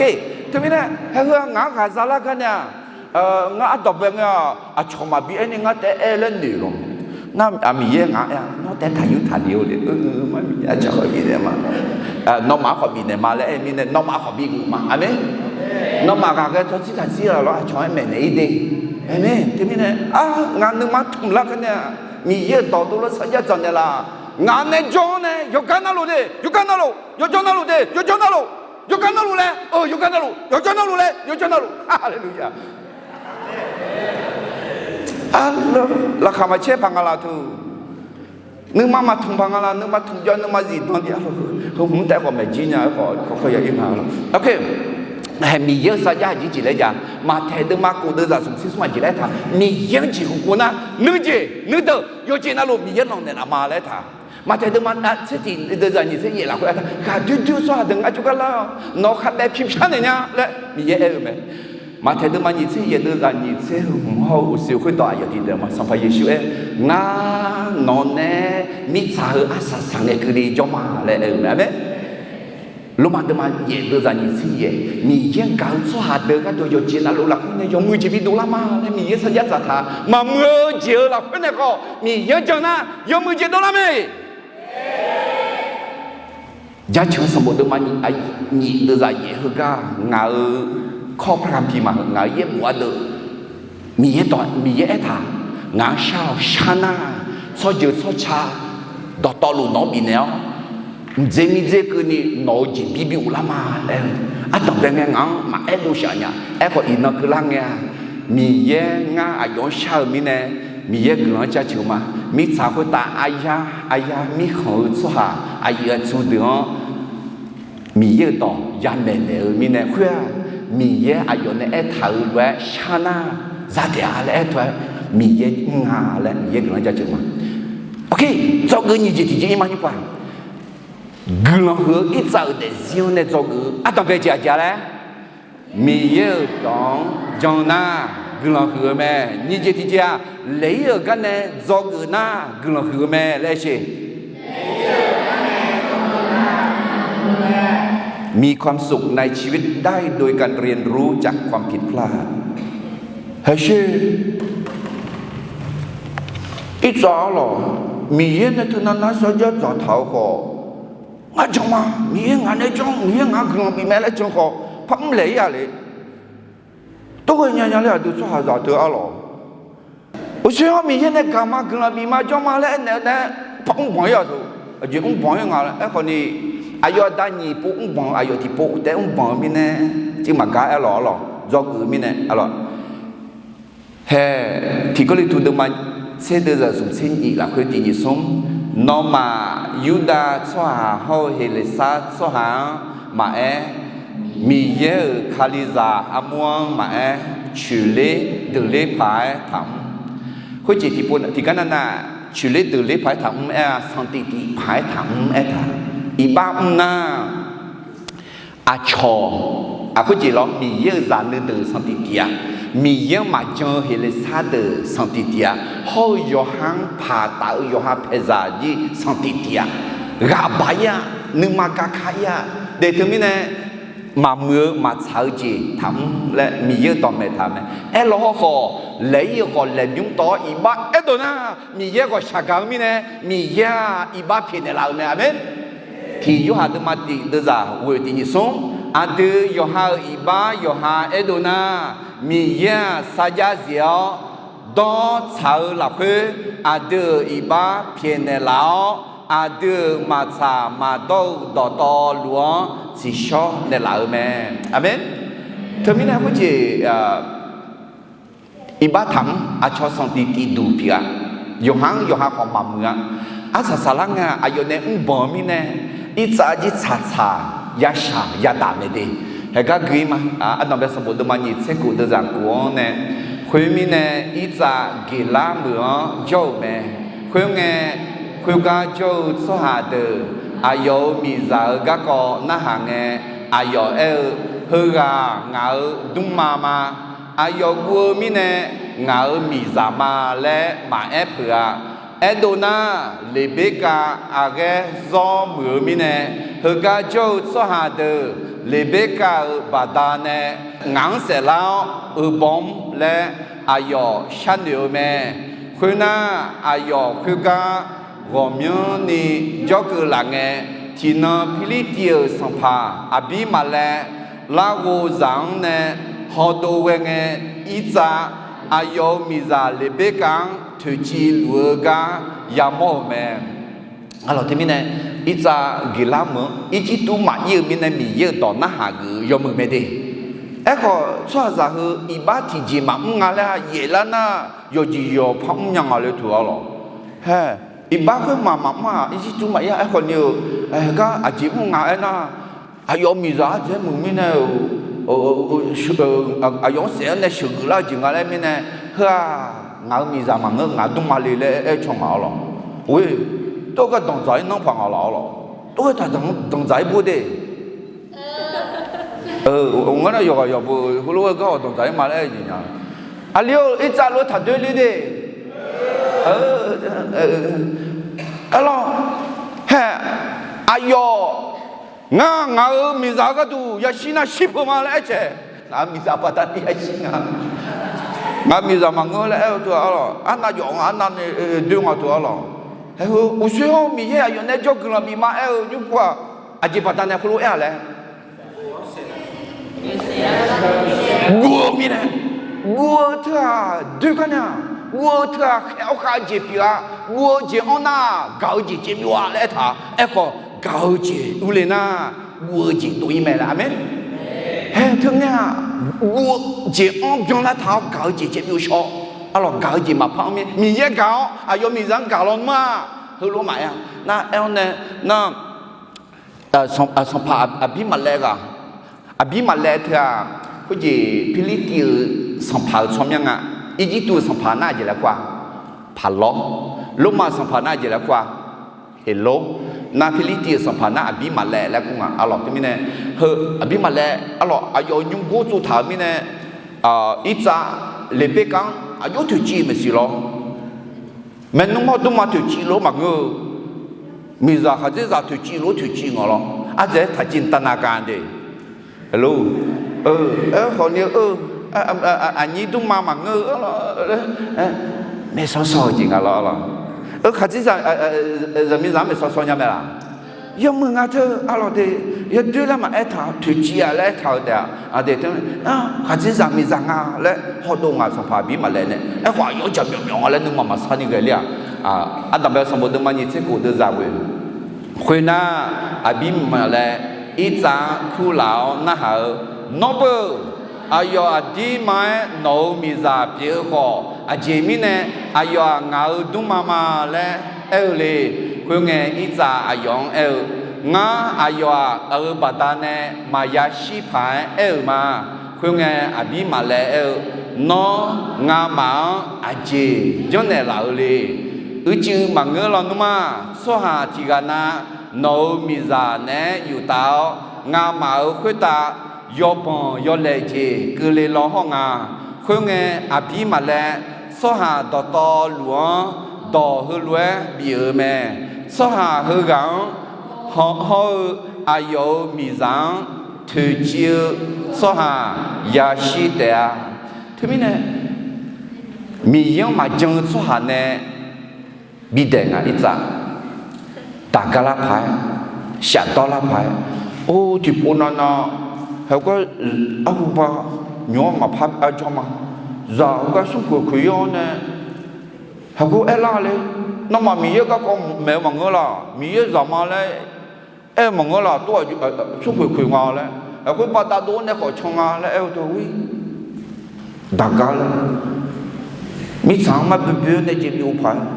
mae. Teumirnae, haeheu-aq ngaq-anr ghaq zalar gar nae-aq, ngar ardanqbae ngae-aq, aqcawq maqbi aerni ngar taef-aer aer laer noeq lawq. Nar-aq Miqyaer ngaq-anr aer-a, nawr taef-aer taqyur taqle-awr le. Aqcawq khawf bifnaeq ma. Nawmaf-anr khawf bifnaeq ma laer aer mirnae, nawmaf-anr khawf bi guq ma. Aqmeq. Nawmaf ghaqghae tsawrtsir taqtsir-a lawr, aqcawq-aer maeqnaeq-ir de. Aqmeq. Teumirnae, ngaq nuima tmq lar gar nae-aq, Miqyaer-euq dawq dovlar sarjax dzaq naeqlaf. Ngaq nae jawr-awr nae yawqgar navluf de, yawqgar navluf, yawqjawr navluf de, yawqjawr navluf, yawqgar navluf laer, yawqgar navluf, yawqjawr navluf laer, yawqjawr navluf. Haleluya. Laqkhaq maqcaer paq nga laf teu. Nuima maqtmq paq nga laf, nuima tmq jawr nuima zifdan di-a lawq. Heu hmq taef khawf maeq jir nya-aer khawf, khawf khawf ya ir nga lawq. Hae Miqyaer-euq sarjax aqjeq jeq laer ja. Maqtaeq deuvma khof deuvzaq smq tser smr aqjeq laer taq. Miqyaer-anr jeqhu pov nar, nuijeq nuideuq yawqjeq navluf Miqyaer lanqnaeq laf ma laer taq. Maqtaeq deuvma tser tiq deuvzaq nyiq tser yaef lafkhoer aertaq, ghaqdoer doer-eu tsawrhaq deuq ngar jawrgar lar-awr, nawq-euq khabae pyur pyar naeq nya laer Miqyaer aer-eu mae. Maqtaeq deuvma nyiq tser yaef deuvzaq nyiq tser hmq hawr-eu uqsiq khoerdawq aqyawf tiqdeuq ma. Sanqpaq Yeqsur aer, ngar nawq nae mirtsaq heu arsaq saq ngae keuvle jawr ma laer aer-eu mae. Aqmeq. Lormav deuvma yaef deuvzaq nyiq tser yaef, Miqyaer-anr gaq-eu tsawrhaq deuq gharduq yawqjeq navluf lafkhoer nae yawmuiq jeq bi dovlar ma laer Miqyaer sarjax dzaqtaq. Maqmuiq-eu jeq-eu lafkhoer nae khawf Miqyaer-anr jan nar yawmuiq jeq dovlar mae. Jaceuq-eu sanqbof deuvma nyiq deuvzaq yaef heugar ngaq-euq kawr parkamq pi maqheuq ngaq-euq yaerbof ardeuv Miqyaer dawq Miqyaer aertaq, ngaq-anr shar-awq. Shar nar, tsawrjeuq tsawrca dawqtawvluf nawq-anr bifnaeq-awr, mqdzer mirdzer keuvni nawq-euq jeqbir bi ghoflar ma laer-eu. Ardanqbae ngae ngaq-anr maqaer dov shaq nya. Aerkhawf iqnan keuvlar ngae-a, Miqyaer ngar aqyawf-anr shar-euq mirnae, Miqyaer guiqlanq-anr jaceuq ma. Mirtsaq khoertav aryar aryar mirkhanq-eu tsawrhaq aqyuif aqtsu deuq-anr Miqyaer-euq dawq yamaeq naeq-eu mirnae khoer-aq, Miqyaer aqyawf nae aertaq-euq lof-aer shar nar, za taef-a laer aer teu-aer, Miqyaer mr nga laer Miqyaer guiqlanq jaceuq ma. Dzawgeuf nyiq jeq tiqjeq ir ma nymr paq. Guiqlanq huiq-eu irtsav-euq daefzir-anr nae dzawgeuf-eu ardanqbae jeq aqjeq-a laer, Miqyaer-euq dawq-anr jan nar guiqlanq huiq-eu mae. Nyiq jeq tiqjeq-aq, laeq-ir-euq gar nae dzawgeuf nar guiqlanq huiq-eu mae laer aer sher. มีความสุขในชีวิตได้โดยการเรียนรู้จากความผิดพลาด Haeqsher, irtsav arlawq, Miqyaer nae teunav nar sarjax dzaqtaq-eu khawf, ngar jan ma, Miqyaer ngaq nae janr, Miqyaer ngaq guiqlanq bif mae laer jan khawf, par mr laeq-ir-a le. Tov ghae nya nya laer aqdui tsawrhaqzaq teu arlawq, uqshoe-anr Miqyaer nae gaq ma, guiqlanq bif ma, janr ma laer aernaeq-eu nae par mr banq-ir-a teu. Aqjeq mr banq-ir nga laer aerkhawf ni, aqyawf aqda nyiq pov mr banq-eu aqyawf tiqpov taef mr banq-eu mirnae, civ maqgar aerlawq arlawq, dzawgeuf-eu mirnae arlawq. Hae, Tiq Gawrliqtu deuvma tser deuvzaq smq tser nyiq lafkhoer tiq nyiq smr, nawmaf Yurdav tsawrhaq hawr-eu Heqleqsar tsawrhaq-anr maqaer, Miqyaer-euq Kalizaq armur-anr maqaer, coeqler deuqler paq-aer taqmr. Khoerjeq tiqpov tiqgar navnav, coeqler deuqler paq-aer taqmr aer-a, sanqtif tif paq-aer taqmr aertaq. Iqbax mr nar, aqcawq, aqkhoerjeq lawr, Miqyaer-euq zaq nuideuq sanqtif tif-a. Miqyaer-anr maqjan-eu heqlesar deuq sanqtif tif-a. Hawr-eu yawqha-anr paq taf-eu yawqha paeqzaq jir sanqtif tif-a. Ghaq baq-ir-a, nuima gaka-ir-a. Daefteu mirnae, maqmuiq-eu maqtsaq-eu jeq taqmr laer Miqyaer-euq dawqmaeq taq mae. Aerlaw hawrkhawf, laeq-ir-eu khawf laeqbymr tawv-awr iqbax aerdov nar, Miqyaer ghawqshaq gaq-eu mirnae, Miqyaer-aq iqbax pyaeqnaeq laf-euq mae. Aqmeq. Tiq Yorhaq deuvma tiq deuvzaq ghoeq tiq nyiq smr, aqdui yawqha-euq iqbax yawqha aerdov nar, Miqyaer-aq sarjax zif-awr dawr tsaq-eu lafkhoer, aqdui-euq iqbax pyaeqnaeq laf-awr, aqdui-euq maqtsaq maqdawr-eu dawqtawvluf-anr tsiqshawr naeqlaf-euq mae. Aqmeq. Teumirnae khoerjeq iqbax taqmr, aqcawq sanqtif tif duq pyeuf-a. Yawqha-anr yawqha khawf maqmuiq-a. Arsaq saqlar ngae aqyawf nae mrbanq-eu mirnae, irtsav jir tsaqtsaq yashaq yadaq mae de. Haeqgar gui-ir ma. Ardanqbae sanqbof deuvma nyiq tser kof deuvzaq kof-anr nae, khoermirnae irtsav geqlar meuq-anr jawr-euq mae. Khoerngae, khoergar jawr-eu tsawrhaq deuq aqyawf-euq miqzaq-euq garkawv narhaq ngae, aqyawf aer-eu, Heughaq ngaq-euq dmrma ma. Aqyawf guv-eu mirnae ngaq-euq miqzaq ma laer maqaer peuq-a. Aerdov nar, Leqberkav aqghaer zawr muiq-eu mirnae, heugar jawr-eu tsawrhaq deuq Leqberkav-euq baqdanae ngaq-anr saeflar-awr uqbanq mr laer aqyawf sharnoeq-eu mae. Khoernar, aqyawf khoergar ghawqmyanrni jawrkeuv laf ngae, tiqnan Pirlirtiv-euq sanqpaq Aqbirmaqlaev larghov zaq-anr nae hawdov ghae ngae, irtsav aqyawf-euq miqzaq Leqberkav-anr toeqciv luf-eu gar yamawr-euq mae. Arlawq teumirnae, irtsav geqlar meuq-anr Irjirtuv maqir-eu mirnae Miqyaer-euq dawq narhaq geuf-eu yawmuiq mae de. Aerkhawf, tsawrhaqzaq heu iqbax tiqjeq maqmr nga laer-a yaeflar nar, yawqjeq yawqpar mrnya nga le teu arlawq. Hae, iqbax khoermaf maqmr-aq Irjirtuv maqir-a. Aerkhawf ni-eu, gar aqjeq mr nga aernar, aqyawf miqzaq ardzaeq-aer muiq mirnae-euq, aqyawf-anr saef-awr nae sheuqgeuf lar-eu jeq nga laer mirnae, heu-aq, ngaq-euq miqzaq maqngeur, ngaq dmrma le laer aer caw ngaq arlawq. Oe, tov-aer gar danqdzaq-ir nanr paq ngaq laf arlawq. Tov-aer taq danqdzaq-ir bur de. Ngar nar yawqghaq yawqbo heulof-aer gar-awq danqdzaq-ir ma laer aer jeq nya. Aqli-or, irtsav lof-aer taq doer ler de. Arlawq, hae, aqyawf, ngar ngaq-euq miqzaq-eu gharduq yashir nar shir peuq ma laer aer cae. Ngaq-euq miqzaq baqdanae yashir nga. Ngaq-euq miqzaq maqngeur laer aer-eu teu arlawq. Arnav jawf nga, arnav nae doer nga teu arlawq. Hae heu uqshoer-awr Miqyaer aqyawf nae jawrgeuf lanq bif ma aer-eu nymr pov-aq, aqjeq baqdanae heulof-aer-a laer guv-eu mirnae, guv-eu teu-aq doer gar nae-aq, guv-eu teu-aq khaeq-awr khav-eu jeq pyeuf-a. Guv-eu jeq-anr nar gaq-eu jeq caev byov-a laer aertaq. Aerkhawf, gaq-eu jeq urle nar, guv-eu jeq dov-ir mae laer. Aqmeq. Hae teu ngae-aq, guv-eu jeq-anr byanlar taq-awr gaq-eu jeq caev byov shawr. Arlawq, gaq-eu jeq maqpar-anr mir, Miqyaer gaq-awr aqyawf miqzaq-anr gaq lawnmr-aq, heulof maqaer-a. Nar aer-awr nae, nar, sanqpaq Aqbirmaqlaev ghaq, Aqbirmaqlaev teu-aq, khoerjeq Pirlirtiv-euq sanqpaq-euq tsawrmyanr nga. Irjirtuv-euq sanqpaq nar aqjeq laer kur-a? Paqlawr. Lormav-euq sanqpaq nar aqjeq laer kur-a? Heqlor. Nar Pirlirtiv-euq sanqpaq nar Aqbirmaqlaev laer kur nga. Arlawq teumirnae, heu Aqbirmaqlaev arlawq aqyawf nymrgor tsovtaq-euq mirnae, irtsav Leqberkav-anr aqjox toeqciv maeqsiq lawr. Maernmr hawr dmrma toeqciv lof-aer maqngeur-eu, miqzaq khaqdzerzaq toeqciv lof-aer toeqciv ngaq lawr. Ardzaeq-aer taqciv tavnav ga de. Aerkhawf ni-eu, aqnyir dmrma maqngeur-eu, maeqsaw saw-eu jeq nga lawr. Khaqdzerzaq, zaqmiqzaq-anr maeqsaw saw nya mae laq? Yawmuiq nga teu arlawq de, yadoer laer maqaer taq-awr toeqciv-a laer aertaq-eu taef-a. Aqdui teu, khaqdzerzaq miqzaq nga laer hawdov ngaq sanqpaq Aqbirmaqlaev nae. Aerkhawf aqyawf-anr jaqmyawf myawf nga laer nuima maqsar ni ghae ler-aq. Ardanqbae sanqbof deuvma nyiq tser kof deuvzaq ghoe. Khoernar, Aqbirmaqlaev irtsav-anr kurlaf-awr narhaq-eu, Nawr beu, aqyawf aqdirma-aer nawq-euq miqzaq pyeuf-eu khawf, aqjeq mirnae aqyawf-aq ngaq-euq dmrma ma laer aer-eu le. Khoerngae, irtsav aqyawf-anr aer-eu, Ngar aqyawf-aq, aq-euq baqdanae maqya shir paq-aer aer-euq ma. Khoerngae, aqbir maqlaev aer-eu, Nawr ngamaf-anr aqjeq janrnaeq laf-eu le. Uicuiv maqngeur lawnmr-aq, tsawrhaq tiqghaq na nawq-euq miqzaq naeq-aer yuf taf-awr, ngamaf-euq khoertav yawbanq yawlaeq jeq keuvle law hawr nga. Khoerngae, aqbir maqlaev, tsawrhaq dawqtawvluf-anr dawq heulof-aer bif-euq mae. Tsawrhaq heughaq-anr hawr-eu aqyawf-euq miqzaq-anr toeqciv-eu tsawrhaq yashir taef-a. Teumirnae, Miqyaer-anr maqjan-eu tsawrhaq nae bidaeq nga irtsav. Daqgar lar paq-aer, shafdawr lar paq-aer, or, tiqpov navnav, heugar arhuba nymq-anr maqpar arjawr ma. Zaq heugar smrkhoeq khoeq-awr nae, heugar aerlar le. Nawmaf Miqyaer garkawv maeq-eu maqngeur laq, Miqyaer zaq ma laer aer-eu maqngeur laq, tov-aq smrkhoeq khoeq nga laer, aqkhoer baqda dov-awr nae khawf can nga laer aer-eu teu-ir. Daqgar lar, mirtsaq-anr mar boeboe-awr nae jeq byov paq-aer,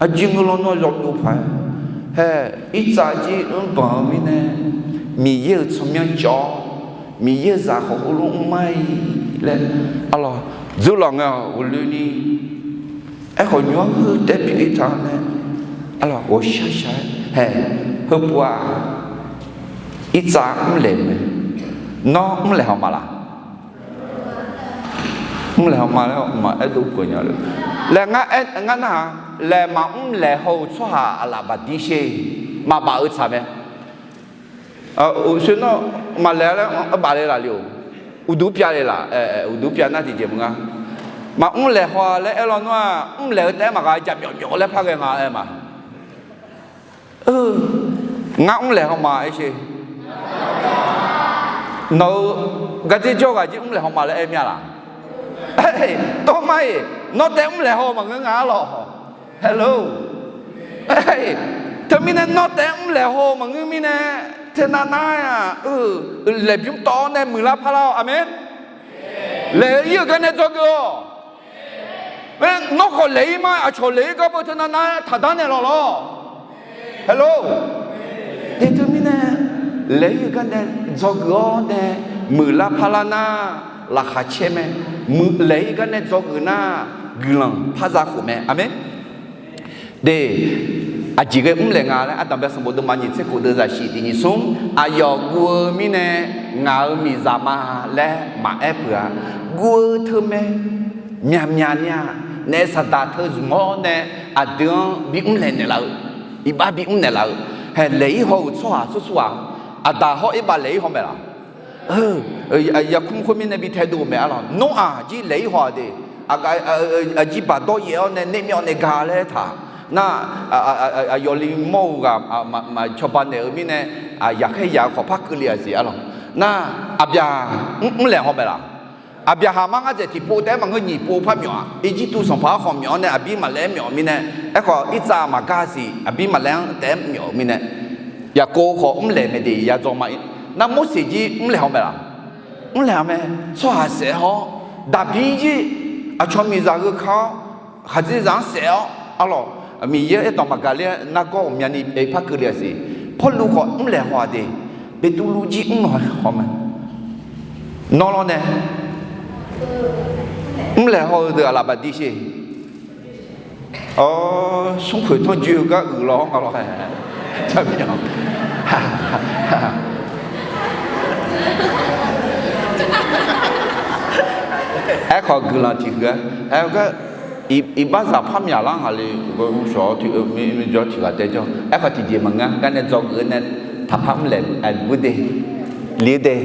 aqjeq ngeur lawnmr-anr yawbyov paq-aer, hae, irtsav jir mrbanq-eu mirnae, Miqyaer-euq tsawrmyanr cawv-awr, Miqyaer-euq zaq khawf heulof mr mar-iq laer, arlawq, dzeurlaf ngae-awq ghofloeni. Aerkhawf, nymq-anr heu taef-aer pyeuf-ir taq-awr nae, arlawq, ghawqshaq shaq-aer, hae, heupuq-aq, irtsav mrlaeq mae. Nawr mrlaeq haw ma laq? Mrlaeq haw ma laer maqaer dov peuq nya le. Laer ngar nar-aq, laeq maqmr laeq haw-euq tsawrhaq aqlaf baqdir sher, maqbaf-eu tsaq mae. Uqshoe nawr maqlaeq laer baf le laf le-or. Uqduq pyav le laf, uqduq pyav nar tiqjeq maqnga. Maqmr laeq haw-a laer aer lawnmr-aq, mrlaeq-eu taef-aer maqgha, jaqmyawf myawf laer par ghae nga aer ma. Ngar mrlaeq haw ma aer sher. Nawq-euq gardzerdzawr ghaq jir mrlaeq haw ma laer aer mir-a laq? Tawr mar-iq, nawr taef mrlaeq haw maqngeur nga arlawq. Hello. Teumirnae nawr taef mrlaeq haw maqngeur mirnae, teunav nar-aq, laeqbymr tawv-awr nae muiqlar parlar-awq. Aqmeq. Laeq-eu ir-euq gar nae dzawgeuf-awq. Nawr khawf laeq-ir ma, aqcawq laeq-ir gar beu teunav nar taqdar naeq lawq lawr. Hello. Teumirnae, laeq-ir-euq gar nae dzawgeuf-awr nae muiqlar parlar nar, laqkhaq caer mae. Laeq-ir gar nae dzawgeuf nar, guiqlanq par za khof mae. Aqmeq. De, aqjeq ghae mrlaeq nga laer, Aqdanqbae sanqbof deuvma nyiq tser khof deuv zaqsiq tiq nyiq smr, aqyawf guv-eu mirnae ngaq-euq miqzaq ma laer maqaer peuq-a. Guv-eu teu mae. Myaqmyaq ni-aq, naef saqdaq teu zmq-awr nae aqdui-anr bi mrlaeq naeqlaf-eu, iqbax bi mrnaeq laf-eu, hae, laeq-ir haw-euq tsawrhaq sursur-aq, aqdaq hawr-ir baf laeq-ir haw mae laq? Yarkmr khoermirnae bi taedov-eu mae arlawq. Nawr-aq jir laeq-ir haw-aq de. Aqjir baqdawr yaef-awr nae nae myav nae ga laer taq nar, aqyawf li mawr-eu ghaq maqcawba naeq-eu mirnae, yaqkhaer yaq-eu khawf par keuvle-aq siq arlawq. Nar, aqbyaq mrlaeq haw mae laq? Aqbyaqhaq mar ngar dzaeq tiqpov taef-aer maqngeur, nyiq pov par myawf-aq, Irjirtuv sanqpaq-anr khawf myawf-awr nae Aqbirmaqlaeq-anr myawf-eu mirnae, aerkhawf irtsav maqgar siq, Aqbirmaqlaeq-anr taef-aer myawf-eu mirnae, Yaqkov khawf mrlaeq mae de, yadzaw ma-ir. Nar Morseq jir mrlaeq haw mae laq? Mrlaeq haw mae. Tsawrhaq saef-awr, Daqbir jir aqcawq miqzaq heu ka-awr, khaqdzerzaq-anr saef-awr arlawq, Miqyaer aerdawq maqgaq ler-aer nargawr ghawqmyani par keuvle-aq siq. Pawrluv khawf mrlaeq haw-aq de. Beqtuvluv jir mrlaeq haw mae. Nawr lawr nae mrlaeq haw-eu deuq aqlaf baqdir sher. Awr, smrkhoeq tanrjoe-eu gar uiqlaw-awr nga lawr. Aerkhawf guiqlanq tiq huiq-aer, aer-eu gar, iqbax zaq par myaqlar ngaq le, shawq-awr tiq, jawr tiq ghaq tae jawr. Aerkhawf tiqjeq maqngeur, gar nae dzawgeuf-eu nae taqpar mrlaeq, aqbur de, li-eu de.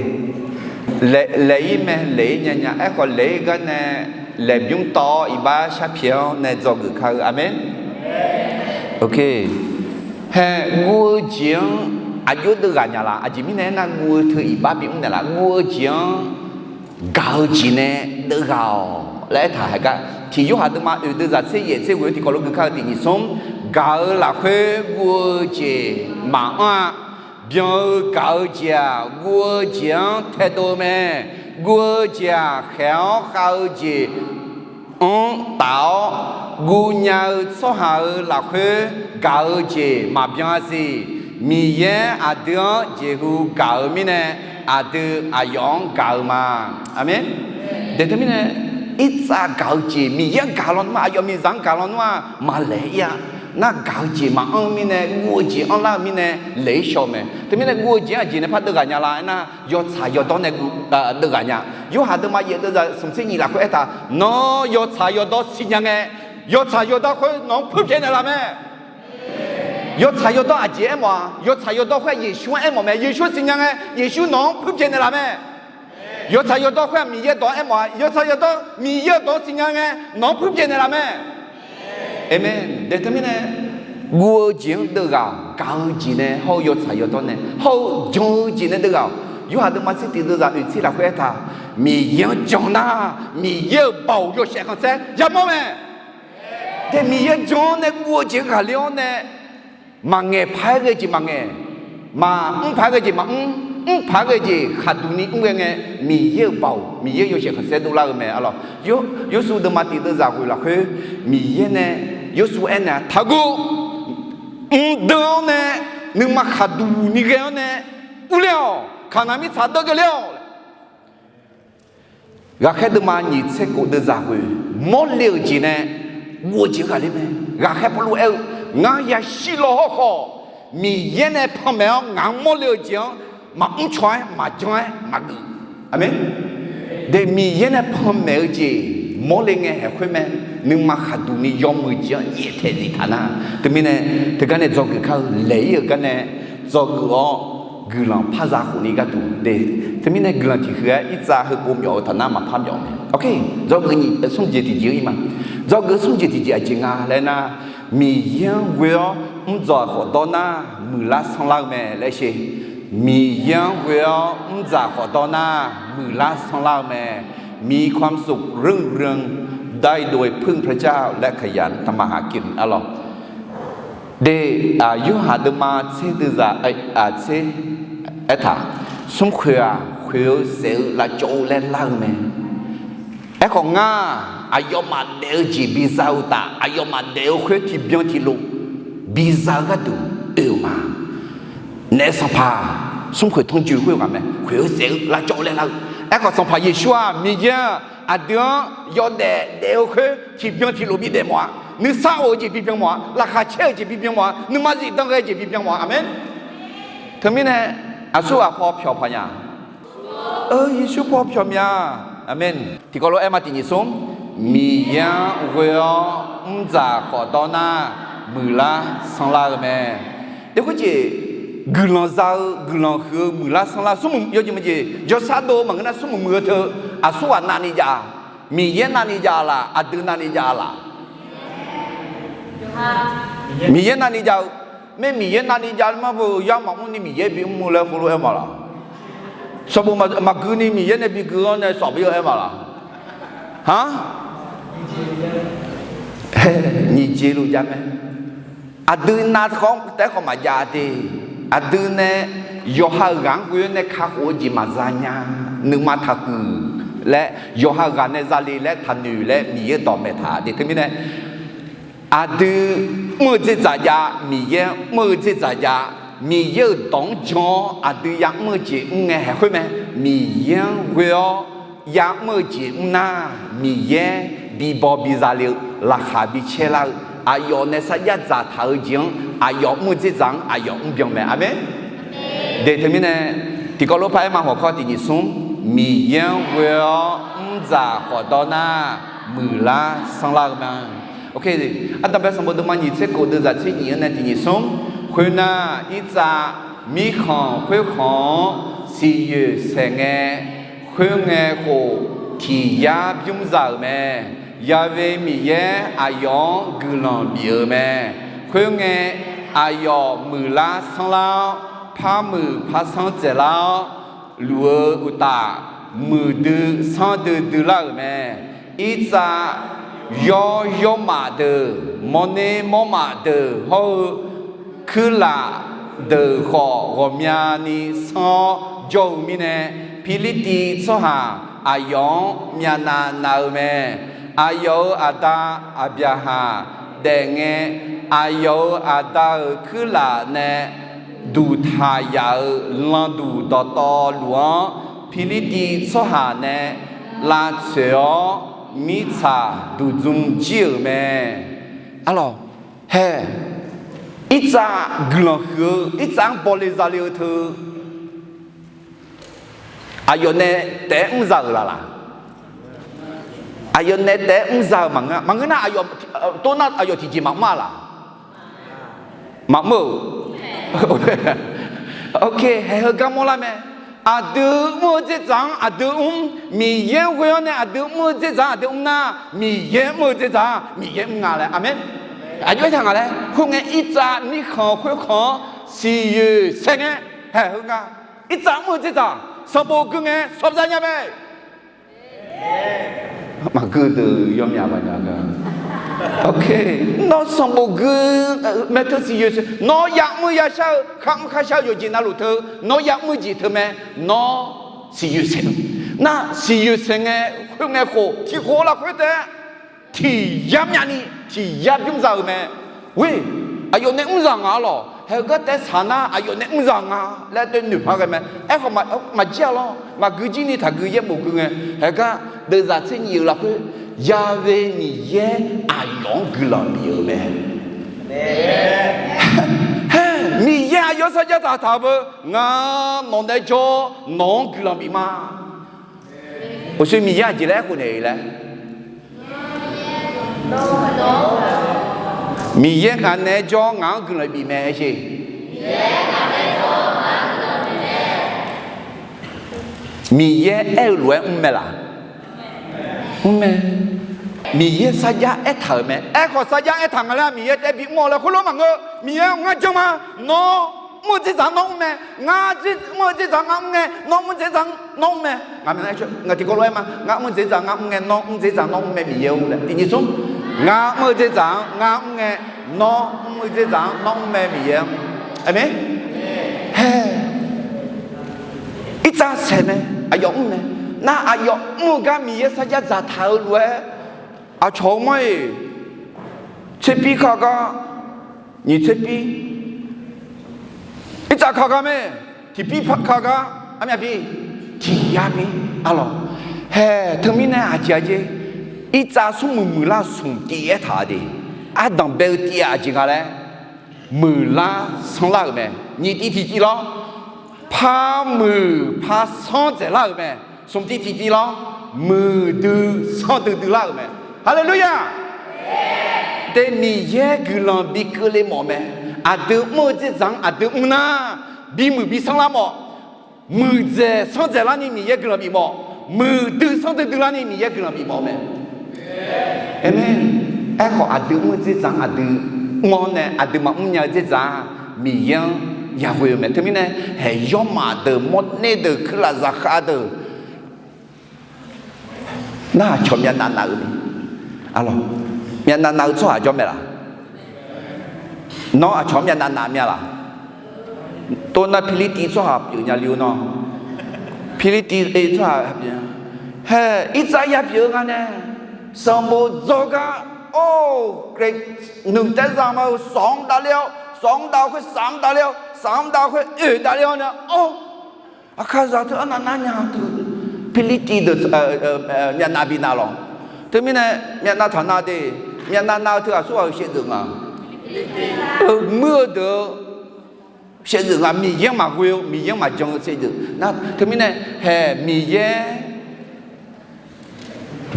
Laeq-ir mae, laeq-ir nya nya. Aerkhawf laeq-ir gar nae laeqbymr tawv-awr iqbax sharpyaeq-awr nae dzawgeuf kar-eu. Aqmeq. Hae, guv-eu jeq-anr aqjox deuv ghaq nya laf? Aqjeq mirnae aernar, guv-eu teu iqbax bimr naeqlaf. Guv-eu jeq-anr gaq-eu jeq nae deuv ghaq-awq laer aertaq haeq gar, tiq Yorhaq deuvma oeq deuv zaq tser yaef tser ghoe-eu tiqkawv lof gui kar-eu tiq nyiq smr, gaq-eu lafkhoer guv-eu jeq maqanr-a. Byan-eu gaq-eu jeq-aq, guv-eu jeq-anr taedov-eu mae. Guv-eu jeq-aq, khaeq-awr khav-eu jeq-anr taf-awr, guv nya-eu tsawrhaq-euq lafkhoer gaq-eu jeq maqbyan-a siq. Miqyaer aqdui-anr jeqhu gaq-eu mirnae, aqdui aqyawf-anr gaq-eu ma. Aqmeq. Daeq teumirnae, irtsav gaq-eu jeq, Miqyaer-anr gaq lawnmr ma, aqyawf miqzaq-anr gaq lawnmr-aq maqlaeq ir-a. Nar gaq-eu jeq maqanr-eu mirnae, guv-eu jeq anrlar-eu mirnae laeq-ir shaw-eu mae. Teumirnae guv-eu jeq-anr aqjeq nae par deuvghaq nya la aernar, yawtsaq yawdawr nae deuvghaq nya. Yorhaq deuvma yaef deuvzaq smq tser nyiq lafkhoer aertaq, nawr yawtsaq yawdawr siqnya ngae, yawtsaq yawdawr khoer nawq-anr puirpyaeq naeqlaf mae. Yawtsaq yawdawr aqjeq aermawf-a, yawtsaq yawdawr khoer-aq Yeqsur-anr aermawf mae. Yeqsur siqnya ngae, Yeqsur nawq-anr puirpyaeq naeqlaf mae. Yawtsaq yawdawr khoer-aq Miqyaer dawq-anr aermawf-a, yawtsaq yawdawr Miqyaer-euq dawq-anr siqnya ngae, nawq-anr puirpyaeq naeqlaf mae. Aqmeq. Daeq teumirnae, guv-eu jeq-anr deuvghaq-awq, gaq-eu jeq nae hawr-eu yawtsaq yawdawr nae hawr-eu jan-eu jeq nae deuvghaq-awq. Yorhaq deuvma tser tiq deuvzaq oeq tser lafkhoer aertaq, Miqyaer-anr jan nar, Miqyaer-euq baoq yawshaef khanqsaer yamawr mae. Daeq Miqyaer jan-awr nae guv-eu jeq ghaqler-awr nae, maqngaeq paq-aer ghae jeq maqngaeq, maqmr paq-aer ghae jeq maqmr, mr paq-aer ghae jeq khaqduq ni mr ghae ngae, Miqyaer-euq baoq, Miqyaer yawshaef khanqsaer dovlar-eu mae. Arlawq, Yawrsuv deuvma tiq deuvzaq ghoeq lafkhoer, Miqyaer nae Yawrsuv aernaeq-a, taqguv, mqdeuv-awr nae nuima khaqduq ni ghae-awr nae urler-awq, Kaqnaq mirtsaq deuv geufler-awq. Ghaqkhaer deuvma nyiq tser kof deuvzaq ghoeq, mawrle-euq jeq nae guv-eu jeq-anr ghaqler mae. Ghaqkhaer Pawrluv aer-eu, ngar yashir law hawrkhawf, Miqyaer nae panmaeq-awr ngaq-anr mawrle-eu jeq-anr maqmr caw-aer maqjan-aer maqgeuf. Aqmeq. Daeq Miqyaer nae panmaeq-eu jeq mawrle ngae haeq khoer mae. Nuima khaqduq ni yawmuiq jeq-anr yaeftaeq zif taq nar, teumirnae teugar nae dzawgeuf kar-eu laeq-ir-euq gar nae dzawgeuf-awr guiqlanq par za khofni gharduq de. Teumirnae guiqlanq tiq huiq-aer irtsav heupov myawf-eu taq nar maqpar myawf mae. Dzawgeuf nyiq smr jeq tiqjeq-ir ma. Dzawgeuf smr jeq tiqjeq aqjeq nga laer nar, Miqyaer-anr ghoe-awr mrdzaw khawf dawr nar muiqlar sanrlar-eu mae laer sher. Miqyaer-anr ghoe-awr mrdzaq khawf dawr nar muiqlar sanrlar-eu mae. มีความสุขรุ่งเรือง ได้โดยพึ่งพระเจ้าและขยันทำมาหากิน arlawq. De, Yorhaq deuvma tser deuvzaq tser aertaq, smrkhoeq-aq khoeq-eu saef-eu lavcawv-eu laer lar-eu mae. Aerkhawf ngar, aqyawfmaf daef-eu jeq biza-eu uqtaf, aqyawfmaf daef-eu khoer tiqbyan tiqlof biza-eu gharduq oe-euq ma. Naef sanqpaq, smrkhoeq tanrjoe khoer ghaq mae, khoeq-eu saef-eu lavcawv-eu laer lar-eu. Aerkhawf Sanqpaq Yeqsur-aq, Miqyaer-aq, aqdui-anr yawdaef daef-eu khoer tiqbyan tiqlof bidaef mawf-a. Nuisar of-eu jeq bibyan mawf-a. Laqkhaq caer-eu jeq bibyan mawf-a. Nuima zifdan ghae-eu jeq bibyan mawf-a. Aqmeq. Teumirnae, aqsurghaq paw pyawq paq nya. Yeqsur paw pyawq mya. Aqmeq. Tiqkawv lof-aer ma tiq nyiq smr, Miqyaer-anr ghoe-awr mrdzaq khawf dawr nar muiqlar sanrlar-eu mae. Te khoerjeq, guiqlanq za-eu guiqlanq huiq-eu muiqlar sanrlar smrmuiq yawjeq maqjeq jawrsar dov-eu maqngeur nar smrmuiq muiq-eu teu, aqsurghaq navni jav-a? Miqyaer navni jav-a laf, aqdui navni jav-a laf? Miqyaer navni jav-eu mae. Miqyaer navni jav-eu mar beu yar maqmr ni Miqyaer bimr-eu laer heulof-aer ma laf? Sanqbof maqgui ni Miqyaer nae bigui-awr nae sawf bir-eu aer ma laf? Aq, nyiq jeq luf jav mae. Aqdui nav khawf taef-aer khawf maqjav de. Aqdui nae yawqha-euq ghaq-anr ghoe-awr nae kakhof-eu jeq maqza nya. Nuima taqhuiq laer yawqha ghaq nae zale laer taqnoeq laer Miqyaer dawq maeqtaq de. Teumirnae aqdui mr-eu dzerdzaq jav, Miqyaer mr-eu dzerdzaq jav, Miqyaer-euq dawq-anr jan-awr aqdui yamr-eu jeq mr ngae haeq khoer mae. Miqyaer-anr ghoe-awr yamr-eu jeq mr nar, Miqyaer bibaw biza le-eu, laqkhaq bicaer lar-eu, aqyawf nae sarjax dzaqtaq-eu jeq-anr aqyawf mr-eu dzerdzaq-anr aqyawf mr byan mae. Aqmeq. De teumirnae, tiqkawv lof par-aer ma hawq kawr tiq nyiq smr, Miqyaer-anr ghoe-awr mrdzaq khawf dawr nar muiqlar sanrlar-eu mae. Ardanqbae sanqbof deuvma nyiq tser kof deuvzaq tser nyiq-anr nae tiq nyiq smr, khoernar, irtsav mirkhanq khoerkhanq-anr siqyoeq saeq ngae, khoerngae khof tiq yar bymr za-euq mae. Ya'we Miqyaer aqyawf-anr guiqlanq bif-euq mae. Khoerngae, aqyawf muiqlar sanrlar-awr, par muiq par sanr tsaevlar-awr, luf-eu uqtaf, muiqdui sanrdui duilar-euq mae. Irtsav yawr yawrmaf deuq, mawrner mawrmaf deuq hawr-eu, kuirlaf deuq khawf ghawqmyani sanr-awr jawr-eu mirnae, Pirlirtiv tsawrhaq aqyawf-anr myavnav nav-eu mae. Aqyawf-euq aqda Aqbyaqhaq daef ngae, aqyawf-euq aqda-euq kuirlaf nae duqtaq yaf-euq lanqduq dawqtawvluf-anr Pirlirtiv tsawrhaq nae lavtsoeq-awr mirtsaq duqdzm jir-euq mae. Arlawq, hae, irtsav guiqlanq huiq-eu irtsav-anr bawle zale-eu teu aqyawf nae taef-aer mr za-euq laf laq? Aqyawf nae taef-aer mr za-euq maqngeur, maqngeur nar aqyawf, tov nar aqyawf tiqjeq maqmr-a laq? Maqmr-euq. Ok, haeq heugar mawrlar mae. Aqdui mr-eu dzerdzaq-anr aqdui mr, Miqyaer-anr ghoe-awr nae aqdui mr-eu dzerdzaq-anr aqdui mr nar, Miqyaer mr-eu dzerdzaq-anr Miqyaer mr nga laer. Aqmeq. Aqjox aertaq nga laer. Khoerngae irtsav mirkhanq khoerkhanq-anr siqyoeq saer ngae, haeq heu nga. Irtsav mr-eu dzerdzaq sanqbof gui ngae sawbza nya mae. Maqgui deuq yawmyaq maqnya ga. Ok, nawr sanqbof gui mae teu siqyoeq saer, nawr yamr-eu yashar-eu kharmr kharshar-eu yawqjeq navluf teu, nawr yamr-eu jeq teu mae. Nawr siqyoeq saer, nar siqyoeq saer ngae, khoerngae khof tiqkhof lafkhoer taef-aer tiq yar myavni tiq yar bymr za-euq mae. Aqyawf nae mr zaq nga lawq. Haeq heugar taef-aer saq nar aqyawf nae mr zaq nga laer tae noeqpar ghae mae. Aerkhawf maqjir-a lawr, maqgui jir ni taqgui yaerbof gui ngae, haeq gar deuvzaq tser nyiq-euq lafkhoer, Ya'we Miqyaer aqyawf-anr guiqlanq bif-euq mae. Hae, Miqyaer aqyawf sarjax taqtaq-eu beu, ngar nawq nae jawr nawq-anr guiqlanq bif ma. Uqshoe Miqyaer aqjeq laer aerkhof naeq-eu laer, Miqyaer ngaq nae jawr ngaq-anr guiqlanq bif mae aer sher. Miqyaer aer-eu lof-aer mr mae laq? Mr mae. Miqyaer sarjax aertaq-euq mae. Aerkhawf sarjax aertaq nga laer Miqyaer taef-aer bimr-awq laer khoerlof maqngeur. Miqyaer ngar jan ma. Nawr mr-eu dzerdzaq nawr mr mae. Ngar mr-eu dzerdzaq ngar mr ngae nawr mr-eu dzerdzaq nawr mr mae. Ngaq tiqkawv lof-aer ma, ngar mr-eu dzerdzaq ngar mr ngae nawr mr dzerdzaq nawr mr mae Miqyaer-or laer. Tiqnyif smr, ngar mr-eu dzerdzaq-anr ngar mr ngae nawr mr-eu dzerdzaq-anr nawr mr mae Miqyaer-or. Aqmeq. Hae, irtsav saeq mae, aqyawf mr mae. Nar aqyawf mr-eu gar Miqyaer sarjax dzaqtaq-eu lof-aer, aqcawq-eu mar-iq, tserpir ka gar, nyiq tserpir, irtsav ka gar mae, tiqpir ka gar, armyavpir, tiq yar pir, arlawq. Hae, teumirnae aqjeq aqjeq, irtsav smrmuiq muiqlar-eu smq tiv aertaq-a de. Ardanq bae-eu tiv-aq aqjeq nga laer, muiqlar sanrlar-euq mae. Nyiq tiv tiqtiv lawr, par muiq par sanr dzaeqlar-euq mae. Smq tiv tiqtiv lawr, muiqdui sanrdui duilar-euq mae. Haleluya! Te Miqyaer guiqlanq bi keuvle mawf mae. Aqdui mr-eu dzerdzaq-anr aqdui mr nar, bimuiq bi sanrlar mawf. Muiqdzaeq sanrdzaeqlarni Miqyaer guiqlanq bif mawf. Muiqdui sanrdui duilarni Miqyaer guiqlanq bif mawf mae. Aqmeq. Aerkhawf aqdui mr-eu dzerdzaq-anr aqdui mr-awr nae aqdui maqmr nya-eu dzerdzaq-aq, Miqyaer-anr yaghoe-eu mae. Teumirnae, haeq yawrmaf deuq, mawrner deuq, kuirlaf zaqkhav deuq, nar aqcawq myavnav nav-eu, arlawq, myavnav nav-eu tsawrhaq jawr mae laq? Nawr aqcawq-anr myavnav nav mya laq? Tov nar Pirlirtiv tsawrhaq pyeuf nya li-or nawr. Pirlirtiv tsawrhaq pyeuf, hae, irtsav ya pyeuf-eu nga nae, sanqbof dzawr gar, or, Gaqnuiq taerzaq ma-eu sawq-anr davler-awr, sawq-anr dav-eu khoer saf-anr davler-awr, saf-anr dav-eu khoer oeq davler-awr nae, or, aqkaqzaq teu arnav nar nya teu, Pirlirtiv deuq myavnav bi nav lawq. Teumirnae myavnav taq nav de, myavnav nav-eu teu aqsurghaq-euq shaevdzeuf nga. Muir-eu deuq-eu shaevdzeuf nga, Miqyaer-anr maqghoe-eu, Miqyaer-anr maqjan-eu shaevdzeuf nar. Teumirnae hae Miqyaer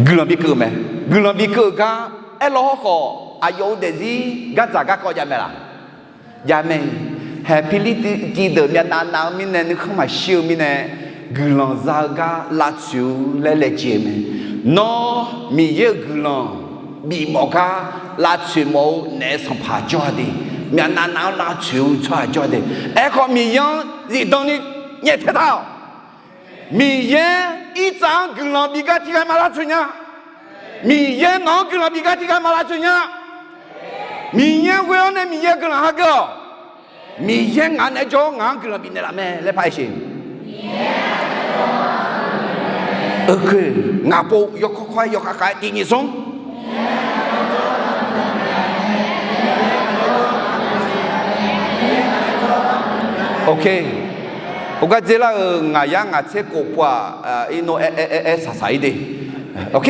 guiqlanq bi keuv-eu mae. Guiqlanq bi keuv-euq gar aerlaw hawrkhawf aqyawf-euq daefzir gardzaq garkawv jav mae laq? Jav mae. Hae Pirlirtiv deuq myavnav nav-eu mirnae nuikhanr maqshir-eu mirnae guiqlanq za-eu gar lavtsoeq-eu laer laejae mae. Nawr Miqyaer-euq guiqlanq bifmawf gar lavtsoeq mawf-eu naef sanqpaq jawr-a de. Myavnav nav-anr lavtsoeq-eu tsawrhaq jawr-a de. Aerkhawf Miqyaer-anr zifdan ni nyaeftaeq taq-awq. Miqyaer irtsav-anr guiqlanq bif gar tiqghaq maq lavtsoeq nya. Miqyaer nawq-anr guiqlanq bif gar tiqghaq maq lavtsoeq nya. Miqyaer ghoe-awr nae Miqyaer guiqlanq hageuf-awq. Miqyaer ngaq naeq-aer jawr-awr ngaq-anr guiqlanq bifnaeq laf mae laer paraer sheq. Oke, ngaq pov yawkawr kawr-aer yawkhav khav-aer tiqnyif smr. Ok, heugar dzer lar-euq ngaq yar ngaq tser khof pov-aq, irnov aer aer aer saqsaq-ir de. Ok,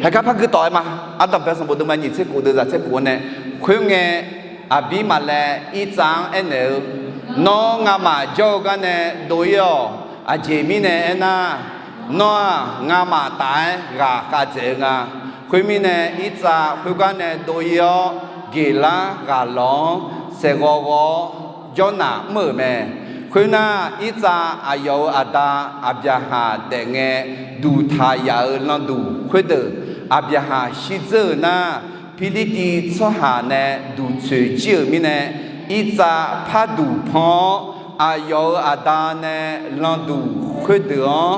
heugar par guitawf aer ma. Ardanqbae sanqbof deuvma nyiq tser khof deuvzaq tser khof-anr nae, khoerngae, Aqbirmaqlaev Irtsav-anr aernaeq-eu, Nawr ngamaf jawr-eu garnae dov-ir-awq. Aqjeq mirnae aernar, nawr-aq ngamaf taf-aer ghaqkhav dzaeq-eu nga. Khoermirnae, Irtsav khoergar nae dov-ir-awr, Geqlar ghaqlawq-anr saeqghawv ghawv-awr jawrnaq mr-euq mae. Khoernar, Irtsav aqyawf-euq aqda Aqbyaqhaq daef ngae duqtaq yaf-euq landuq khoerdeuq, Aqbyaqhaq shirdzeur-euq nar, Pirlirtiv tsawrhaq nae duqtsoeq jir-euq mirnae, Irtsav parduq pan-awr, aqyawf-euq aqda nae landuq khoerdeuq-anr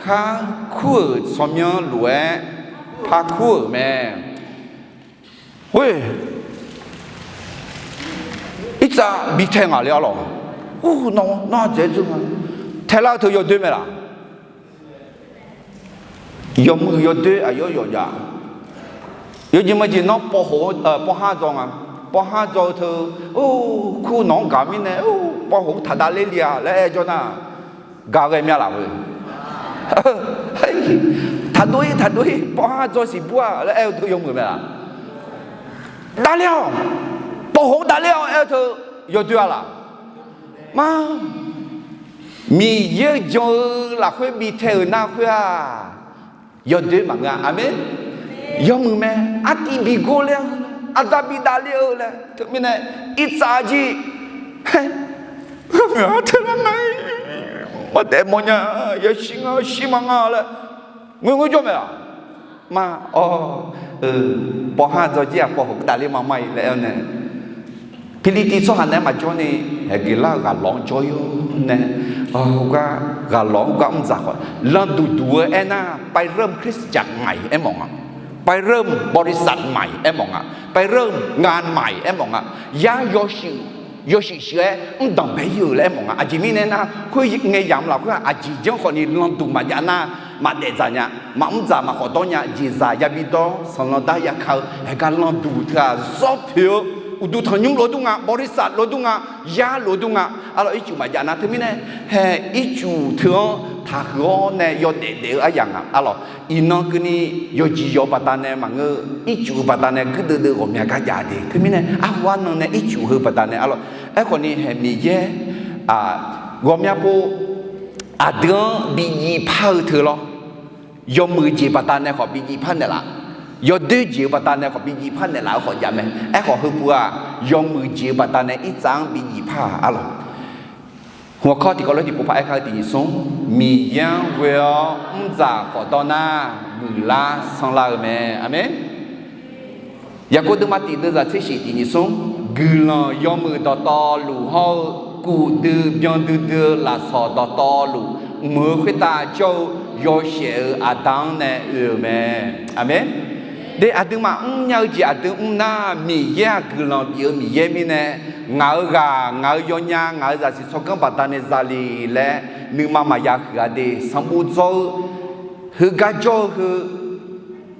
khar kur-euq tsawrmyanr lof-aer par kur-euq mae. Khoer, Irtsav bi tae ngaq le-a lawq. Nawr, nawr ardzaeq-aer dzeur nga. Taelar-eu teu yawdoer mae laq? Yawmuiq yawdoer aqyawf yawqjaf. Yawjeq maqjeq nawr pawvhof-eu pawvhar dzaw nga. Pawvhar dzaw-eu teu, kur nawq-anr gaq mirnae, pawvhof taq davler li-a laer aer jawr nar, gaq ghae mya laf-eu. Taqdov-ir taqdov-ir pawvhar dzaw siq bur-a laer aer-eu teu yawmuiq mae laq? Davler-awq, pawvhof davler-awq aer-eu teu yawdoer-a laq? Mar, Miqyaer-eu jan-eu lafkhoer bi tae-euq nar khoer-aq, yawdoer maqngeur-a. Aqmeq. Yawmuiq mae. Artiv bi gor ler-a, arda bi davler-eu laer teumirnae, Irtsav jir, Armyaq-a teular nga, maqdaef mawfnya, yashir nga shir ma nga laer ngoerngoer jawr mae-aq. Mar, awr, pawvhar dzaw jir-aq pawvhof davler ma mar-ir laer aer-awr nae, Pirlirtiv tsawrhaq naeq-aer maqjawr ni, Geqlar-euq ghaqlawq-anr jawr-ir-awr nae, heugar ghaqlawq-anr gar mr dzaq khawf, landuq duq-eu aernar, ไปเริ่มคริสตจักรใหม่ aermawf nga. ไปเริ่มบริษัทใหม่ aermawf nga. ไปเริ่มงานใหม่ aermawf nga. Yar yawshuif shuif-aer mr danqbae-ir-euq laer aermawf nga. Aqjeq mirnae aernar, khoerngae yamq lafkhoer-aq, aqjeq janr khawf ni landuq maqjav nar, maqdaef dzaq nya, maqmr dzaq maqkhawf dawr nya, jeqzaq yabi dawr sanqlanq dar yaka-eu, heugar landuq teu-aq zawr poeq-eu, uqduq tanqnymr lof-aer dur nga, บริษัท lof-aer dur nga, yar lof-aer dur nga. Arlawq, ircuf maqjav nar teumirnae, hae, ircuf teu-anr taqhuiq-awr nae yawdaef daef-eu aryaq nga. Arlawq, iqnan keuvni yawqjeq yawq-eu baqdanae maqngeur, ircuf-eu baqdanae guirdeuv deuv ghawqmya gar jav de. Teumirnae arhu arnan nae ircuf heu baqdanae arlawq. Aerkhawf ni hae Miqyaer ghawqmya pov aqdui-anr bi jiv par-eu teu lawr. Yawmuiq jeq baqdanae khawf bi jiv par naeqlaf, yawdoer jeq-eu baqdanae khawf bi jiv par naeqlaf-eu khawf jav mae. Aerkhawf heupuq-aq, yawmuiq jeq-eu baqdanae Irtsav-anr bi jiv par-aq arlawq. Hmq-awq kawr tiqkawv lof tiqpov par-aer kar-eu tiq nyiq smr, Miqyaer-anr ghoe-awr mr dzaq khawf dawr nar, muiqlar sanrlar-eu mae. Aqmeq. Yaqkov deuvma tiq deuvzaq tser shiq tiq nyiq smr, guiqlanq yawmuiq dawqtawvluf hawr-eu, kuf dui byan duidui-eu lafsawq dawqtawvluf mq-eu khoertav jawr-eu yawshaef-euq Aqda-anr nae oe-euq mae. Aqmeq. De aqduimaf mrnya-eu jeq aqdui mr nar, Miqyaer-aq guiqlanq bif-eu Miqyaer mirnae, ngaq-euq ghaq, ngaq-euq yawnya, ngaq-euq zaqsiq tsawrganr baqdanae zale laer nuima maqya huiq-a de. Sanqbof dzaw-eu, heugar jawr-eu heu,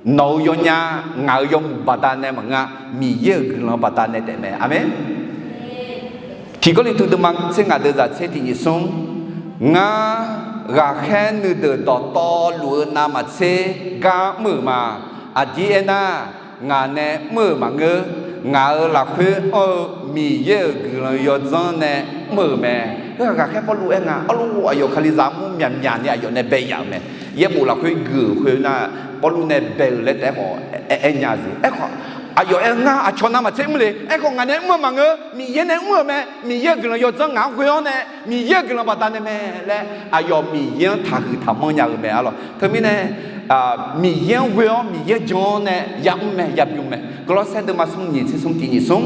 nawq-euq yawnya, ngaq-euq yawmuiq baqdanae maqngeur-a, Miqyaer-euq guiqlanq baqdanae taefmae. Aqmeq. Tiq Gawrliqtu deuvma tser ngaq deuvzaq tser tiq nyiq smr, ngar ghaqkhaer nuideuq dawqtawvluf-eu navmaqtser gar mr-euq ma. Aqdir aernar, ngaq nae mr-euq maqngeur. Ngaq-euq lafkhoer anr-eu Miqyaer-euq guiqlanq yawdzanr nae mr-euq mae. Heu-aq ghaqkhaer Pawrluv aer nga. Arlawq, aqyawf Kalizaq armur myaqmyaq ni aqyawf nae bae yaf-euq mae. Yaerbof lafkhoer gui-euq khoer nar, Pawrluv nae bae-euq laer taef-aer khawf aer nya-eu jeq. Aerkhawf, aqyawf aer ngar aqcawq navmaqtser mr le. Aerkhawf ngaq nae mr-eu maqngeur. Miqyaer nae mr-euq mae. Miqyaer-euq guiqlanq yawdzanr ngaq-anr ghoe-awr nae, Miqyaer-euq guiqlanq baqdanae mae laer aqyawf Miqyaer-anr taqhuiq taqmanr nya-eu mae arlawq. Teumirnae, Miqyaer-anr ghoe-awr Miqyaer jan-awr nae yamr mae, yabym mae. Gawrlawrsaer deuvma smr nyiq tser smr tiq nyiq smr,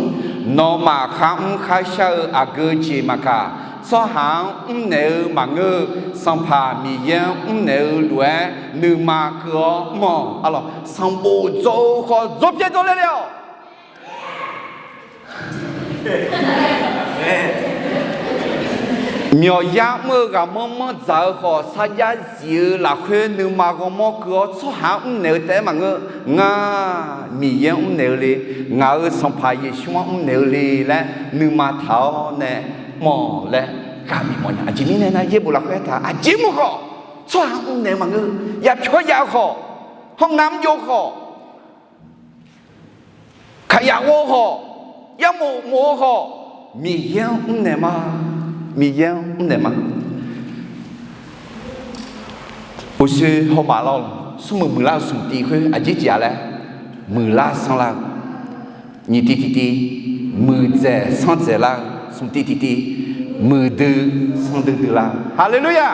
nawmaf kharmr kharshar-eu aqgeu jeq maqkaq, tsawrhaq-anr mrnaeq-eu maqngeur-eu, Sanqpaq Miqyaer-anr mrnaeq-eu lof-aer nuima keuv-awr mr-awq. Arlawq, sanqbof dzaw-eu khawf dzawrpyaer dzawrler le-awq. Myawqyar mr-eu ghaqmanr manr dzaq-eu khawf, sarjax zif-eu lafkhoer nuima ghawrmawr keuv-awr tsawrhaq-anr mrnaeq-eu taef-aer maqngeur. Ngar Miqyaer-anr mrnaeq-eu le, ngaq-euq Sanqpaq Yeqsur-anr mrnaeq-eu le laer nuima taq-awr nae mr-awq laer gar bifmawf nya. Aqjeq mirnae nar, yaerbof lafkhoer aertaq-eu, aqjeq mr khawf, tsawrhaq mrnaeq-eu maqngeur. Yapyawr jav-eu khawf, hawr ngamr jov khawf, kaqyaq ghov-eu khawf, yarmof mof-eu khawf, Miqyaer-anr mrnaeq ma. Miqyaer-anr mrnaeq ma. Uqshoe hawmaf lar-awq. Smrmuiq muiqlar-eu smq tiv khoer aqjeq jeq-a laer, muiqlar sanrlar-eu, nyiq tiv tiqtiv, muiqdzaeq sanrdzaeq lar-eu smq tiv tiqtiv, muiqdui sanrdui dui lar-eu. Haleluya!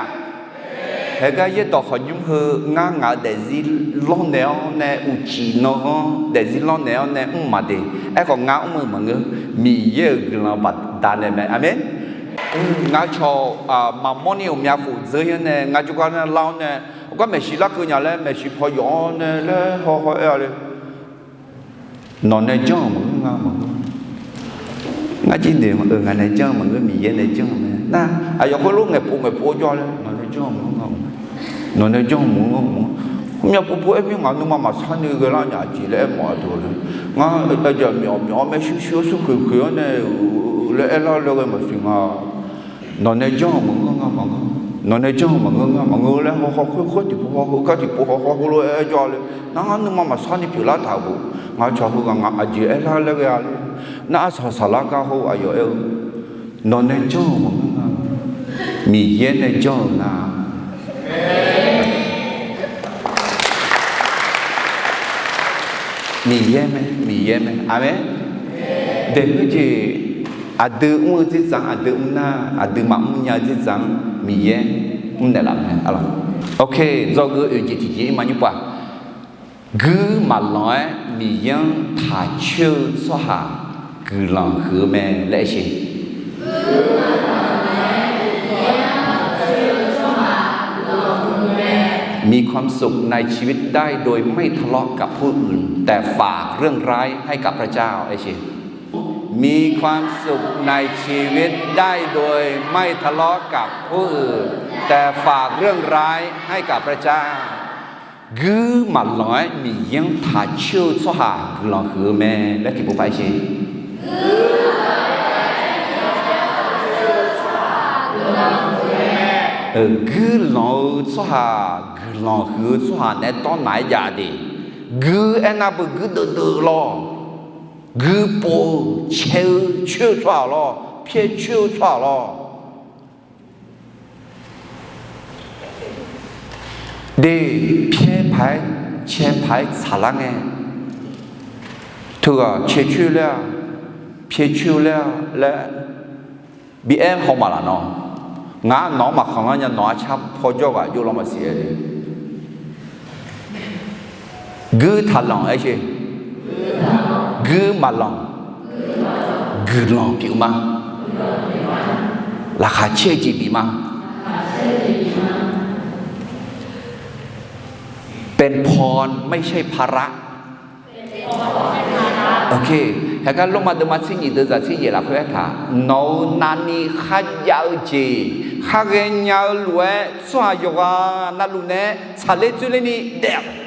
Haegar yaerdawq khawqnymr heu ngar ngaq-eu daefzir lawrnaeq-awr nae uqcif nanghanr daefzir lawrnaeq-awr nae mr maqdeq. Aerkhawf ngar mr-eu maqngeur. Miqyaer-euq guiqlanq baqdanae mae. Aqmeq. Ngar cawq maqmawr ni ghawqmya khof dzeur-ir-awr nae ngar jawrgar nar lar-awr nae, heugar maeqshi larkeuv nya laer maeqshi paw yawf-awr nae laer hawhaw aer-a le. Nawq nae janr-euq maqngeur, ngar maqngeur. Ngar jir noeq-eu ngaq nae janr-eu maqngeur, Miqyaer nae janr-eu mae. Nar aqyawf khoerlof ngaeqpov ngaeqpov-awr jawr-a laer, nawq nae janr-eu maqngeur, ngar maqngeur. Nawq nae janr-eu maqngeur, ngar maqngeur. Khoermyav povpov aer mir ngaq nuima maqsar ni ghae lar nya aqjeq laer aermawf-a deuq-a le. Ngar aqjeq myawf myawf-awr maershuir shuir-awr smrkhoeq khoeq-awr nae laer aerlar laer ghae maqsiq nga. Nawq nae janr-euq maqngeur, ngar maqngeur. Nawq nae janr-euq maqngeur, ngar maqngeur laer hawhaw khoer khoer tiqpov haw heugar tiqpov haw hawr heulof-aer jawr-a le. Nar ngar nuima maqsar ni pyeuflar taq-euq bof. Ngaq cawq heughaq ngaq aqjeq aerlar laer ghae-a le. Nar arsaq saqlar gar hawr-eu aqyawf aer-eu, nawq nae janr-euq maqngeur, ngar maqngeur. Miqyaer nae janr-euq nga. Miqyaer mae, Miqyaer mae. Aqmeq. Daeqhmq jeq, aqdui mr-eu dzerdzaq-anr, aqdui mr nar, aqdui maqmr nya-eu dzerdzaq-anr Miqyaer mrnaeq laf mae. Aqlawq. Ok, dzawgeuf oeq jeq tiqjeq-ir ma nymr pov-aq. Guir maqlanq-aer Miqyaer-anr taq coer-eu tsawrhaq guiqlanq huiq-eu mae laer aer sheq. Mi ความสุขในชีวิตได้โดยไม่ทะเลาะกับผู้อื่น แต่ฝากเรื่องร้ายให้กับพระเจ้า aer sheq. มีความสุขในชีวิตได้โดยไม่ทะเลาะกับผู้อื่น แต่ฝากเรื่องร้ายให้กับพระเจ้า Guir maqlanq-aer Miqyaer-anr taq coer-eu tsawrhaq guiqlanq huiq-eu mae laer tiqpov par aer sheq. Guirlanq-eu tsawrhaq, guiqlanq huiq-eu tsawrhaq naeq-aer dawrnaq-aer jav de. Guir aernar beu guir deuvdeuv lawr. Guir pov-eu, cae-eu, coer-eu tsawrhaq lawr, pyaer coer-eu tsawrhaq lawr. De, pyaer paq-aer, cae paq-aer tsaqlar ngae, teughaq cae coer laer-a, pyaer coer laer-a laer bi aer haw maqlaq nawr. Ngar nawq-anr maqkhanqlar nya, nawq arcar paw jawr ghaq jov lawr maqsiq-aer le. Guir taqlanq aer sheq. Guir maqlanq. Guiqlanq pyeuf ma. Laqkhaq caer-eu jeq bif ma. เป็นพรไม่ใช่ภาระ Ok, haegar Lormav deuvma tser nyiq deuvzaq tser yaeq lafkhoer aertaq, nawq-euq navni kharjav-eu jeq, khar ghaenya-eu lof-aer tsawrhaq yawqghaq navluf naeq-aer tsaqler dzoerler ni daef-awq.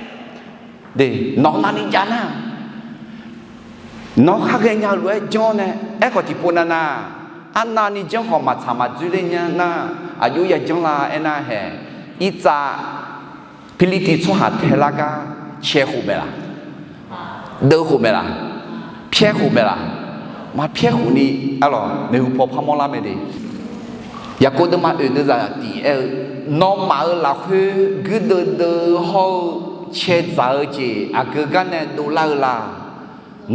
De, nawq-euq navni jav nar, nawr khar ghaenya-eu lof-aer janr nae, aerkhawf tiqpov navnav, arnavni janr khawf maqtsaq maqdzoerler nya nar, aqjox yajanr la aernar hae, irtsav Pirlirtiv tsawrhaq taelar gar cae khof maeq laq, deuv khof maeq laq, pyaer khof maeq laq, maqpyaer khof ni, arlawq, maeqhu paw parmawr lar mae de. Yaqkov deuvma oeq deuvzaq tiq aer-eu, nawmaf-euq lafkhoer guirdeuv deuv hawr-eu cae dzaq-eu jeq aqgeu gar nae dovlar-eu la?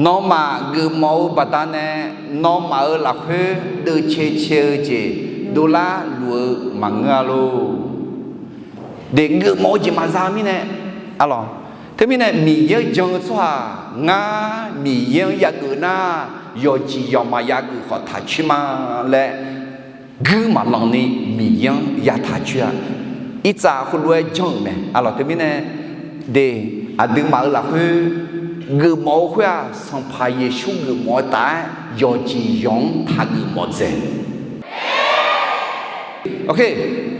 Nawmaf geufmawf-eu baqdanae, nawmaf-euq lafkhoer deuv cae cae-eu jeq dovlar luf-eu maqngeur-a lor. De, geufmawf-eu jeq maqza mirnae, arlawq, teumirnae Miqyaer-anr jan-eu tsawrhaq ngar Miqyaer-anr yageuf nar, yawqjeq yawqma yageuf khawf taq coer ma laer, guir maqlanq ni Miqyaer-anr yataq coer-a. Irtsav heulof-aer janr-euq mae, arlawq, teumirnae, de, aqduimaf-euq lafkhoer geufmawf-eu khoer-aq, Sanqpaq Yeqsur geufmawf-eu taf-aer yawqjeq yawq-anr taqgeuf mawf dzaeq. Ok,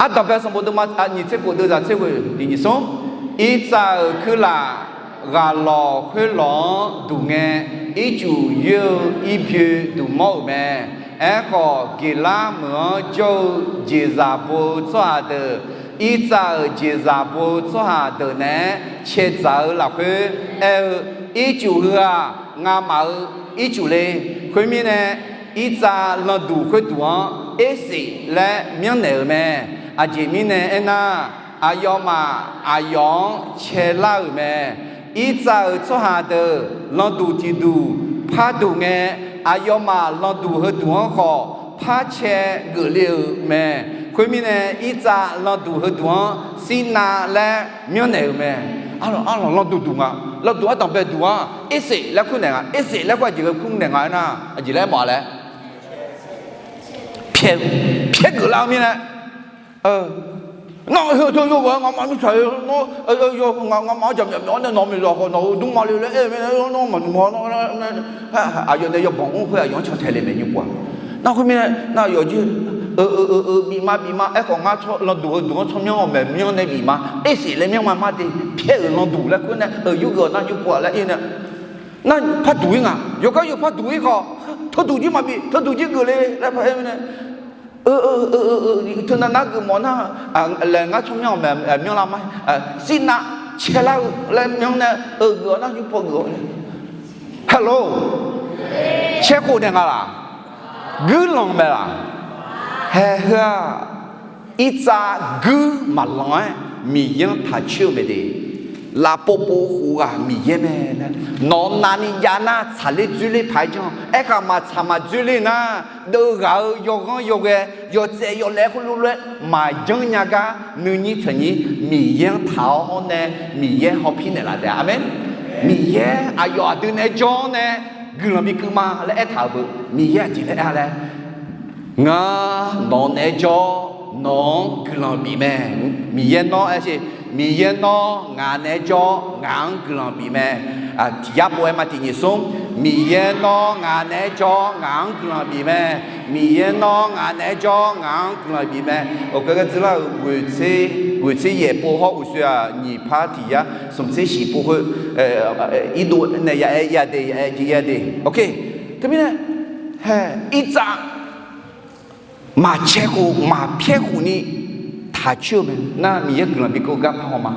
Ardanqbae sanqbof deuvma nyiq tser khof deuvzaq tser ghoeq tiq nyiq smr, irtsav-euq kuirlaf ghaq lawq khoerlawq-anr duq ngae, ircuf yoer-eu irbyoe duq mawr-euq mae. Aerkhawf, Geqlar meuq-anr jawr-eu jeqzaq bo-eu tsawrhaq deuq, Irtsav-euq jeqzaq bo-eu tsawrhaq deuq naeq-aer caedzaq-eu lafkhoer aer-eu, Ircuf heu-aq, ngamaf-euq ircuf le. Khoermirnae, Irtsav landuq khoerduq-anr Ersef laer myanrnaeq-euq mae. Aqjeq mirnae aernar, aqyawfmaf aqyawf-anr caelar-euq mae. Irtsav-euq tsawrhaq deuq landuq tiqduq parduq ngae, aqyawfmaf landuq heuduq-anr khawf par cae geufle-euq mae. Khoermirnae, Irtsav landuq heuduq-anr Sirnav laer myanrnaeq-euq mae. Arlawq, arlawq, landuq duq nga. Landuq ardanqbae duq-anr Ersef laer kur naeq nga. Ersef laer kur aqjeq ghae kur naeq nga aernar, aqjeq laer mawf-a laer pyaer geuflar-eu mirnae, nawr heu teu yawgaq-aer ngamaf mirtsaq-eu nawr, ngamaf-anr jaqmyawf myawf-awr nae nawq-eu miqzawq khawf nawq-euq dmr male laer aer-eu mirnae, nawr maqnmr-a. Aqyawf nae yawbanq mr khoer aqyawf-anr cantae le mae nymr pov-a. Nar khoermirnae, nar aqyawf jir-eu, eu, eu, eu, bif ma, bif ma. Aerkhawf, ngar landuq heuduq-anr tsawrmyanr ghawqmaeq myanr nae bif ma. Ersef laer myanr ma mar de. Pyaer-euq landuq laer khoer nae, eu, yurgeuf-awq nar nymr pov-a laer ir nae, nar parduq ir nga. Yawqgar yawq parduq ir khawf, teuduq jir maqbif, teuduq jir geufle laer paraer mirnae, eu, eu, eu, eu, teunav nar geufmawf nar, laer ngar tsawrmyanr ghawqmaeq myanr lar ma. Sirnav caelar-eu laer myanr nae, eu, geuf-awr nar nymr pov geuf-awr nae. Hello, caer khof naeq nga laq? Guirlanq mae laq? Hae, heu-aq, Irtsav guir maqlanq-aer Miqyaer-anr taq coer-eu mae de. Lafpov pov khof ghaq Miqyaer mae laer, nawq navni jav nar tsaqler dzoerler paq-aer janr. Aerkhaq maqtsaq maqdzoerler nar, deuv ghaq-eu yawghanr yawghae, yawtsaev yawlaev khoerlof lof-aer maqjanr nya gar nuinyir tsanqnyir Miqyaer-anr taq-awr hawr nae, Miqyaer hawpir naeqlaf taef-a. Aqmeq. Miqyaer aqyawf aqdui naeq-aer jawr-awr nae guiqlanq bikeuv ma laer aertaq-euq beu, Miqyaer aqjeq laer aer-a laer, ngar nawq naeq-aer jawr-awr nawq-anr guiqlanq bif mae. Miqyaer nawr aer-eu, Miqyaer nawr ngaq naeq-aer jawr-awr ngaq-anr guiqlanq bif mae. Tiq yar pov-aer ma tiq nyiq smr, Miqyaer nawr ngaq naeq-aer jawr-awr ngaq-anr guiqlanq bif mae. Miqyaer nawr ngaq naeq-aer jawr-awr ngaq-anr guiqlanq bif mae. Oqkeuv gar dzeurlar-euq ghoeqtser, ghoeqtser yaef pov hawr uqshoe-aq nyiq par tiq yar smq tser shiq pov khoer, irdov nae ya aer ya de, ya aer jeq ya de. Oke, teumirnae, hae, Irtsav maqcae khof maqpyaer khof ni taq coer-eu mae. Nar Miqyaer guiqlanq bikeuv gar par haw ma.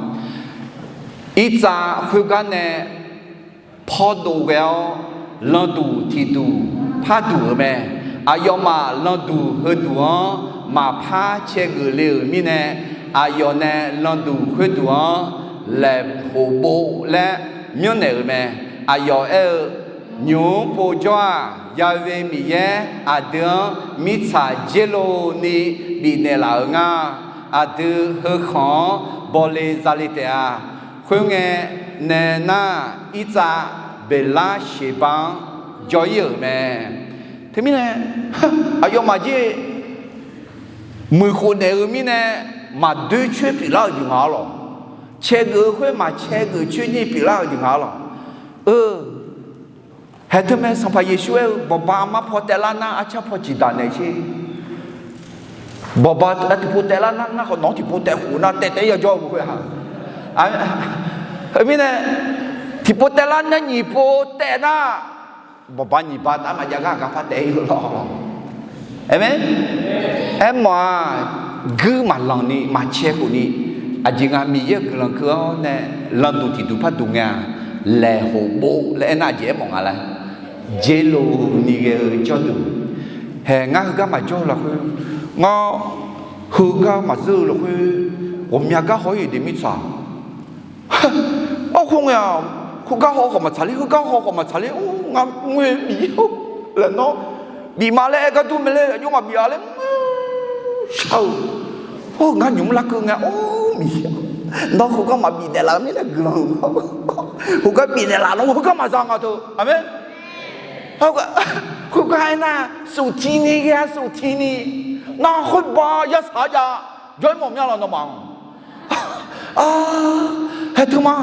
Irtsav khoergar nae pawrdov ghae-awr landuq tiqduq parduq-euq mae. Aqyawfmaf landuq heuduq-anr maqpar cae geufle-euq mirnae, aqyawf nae landuq khoerduq-anr Laeqhoqbov laer myanrnaeq-euq mae. Aqyawf aer-eu, Nymq-mr povjawr-aq, Ya'we Miqyaer aqdui-anr mirtsaq dzer lov ni bifnaeq laf-euq nga. Aqdui heukhanq-anr bawle zale taef-a. Khoerngae nae nar, Irtsav Beqlar Sheqba-anr jawr-ir-euq mae. Teumirnae, aqyawfmaf jir muiqkhof naeq-eu mirnae, maqdoer coer pyeuflar-euq jeq nga arlawq. Cae geuf-eu khoer maqcae geuf coer nyir pyeuflar-euq jeq nga arlawq. Eu, haeq teu mae, Sanqpaq Yeqsur aer-eu, Bawqba armar paw taev lar nar, arcar paw ciqdaq naeq sher. Bawqba tiqpov taev lar nar, nar khawf nawq-anr tiqpov taev khof nar, taev taev-aer ya jawr-eu khoer-aq. Heumirnae, tiqpov taev lar nar nyiq pov taev nar, bawqba nyiq ba tav maqjav gar aqgar par taev-ir-eu lawr. Aqmeq. Aermawf-aq, guir maqlanq ni maqcae khof ni, aqjeq nga Miqyaer-euq guiqlanq keuv-awr nae landuq tiqduq parduq ngae-aq, Laeqhoqbov laer aernar aqjeq aermawf nga laer, dzer lov ni ghae-eu jawrduq. Haeq ngar heugar maqjawr-eu lafkhoer, ngar heugar maqzeur-eu lafkhoer, ghawqmya gar haw-ir-euq de mirtsaq. Arkhawf ngae-aq, khoergar haw khawf maqtsaq ler, khoergar haw khawf maqtsaq ler, ngar ngoer-eu Miqyaer-or, laer nawr bif ma laer aer gar dur mae laer, aqjox maqbif-a laer, shar-eu. Or, ngar nymq mr larkeuv ngae, or, Miqyaer, nawr khoergar maqbif naeqlaf-eu mirnae guiqlanq-euq ma. Khoergar bif naeqlaf nawr, khoergar maqza nga teu. Aqmeq. Khoergar aernar, suftiq ni ghae-a, suftiq ni. Nar khoerba yar saq-a jav, jawr-ir mawf mya laf nawmaf-anr. Haeq teu ma,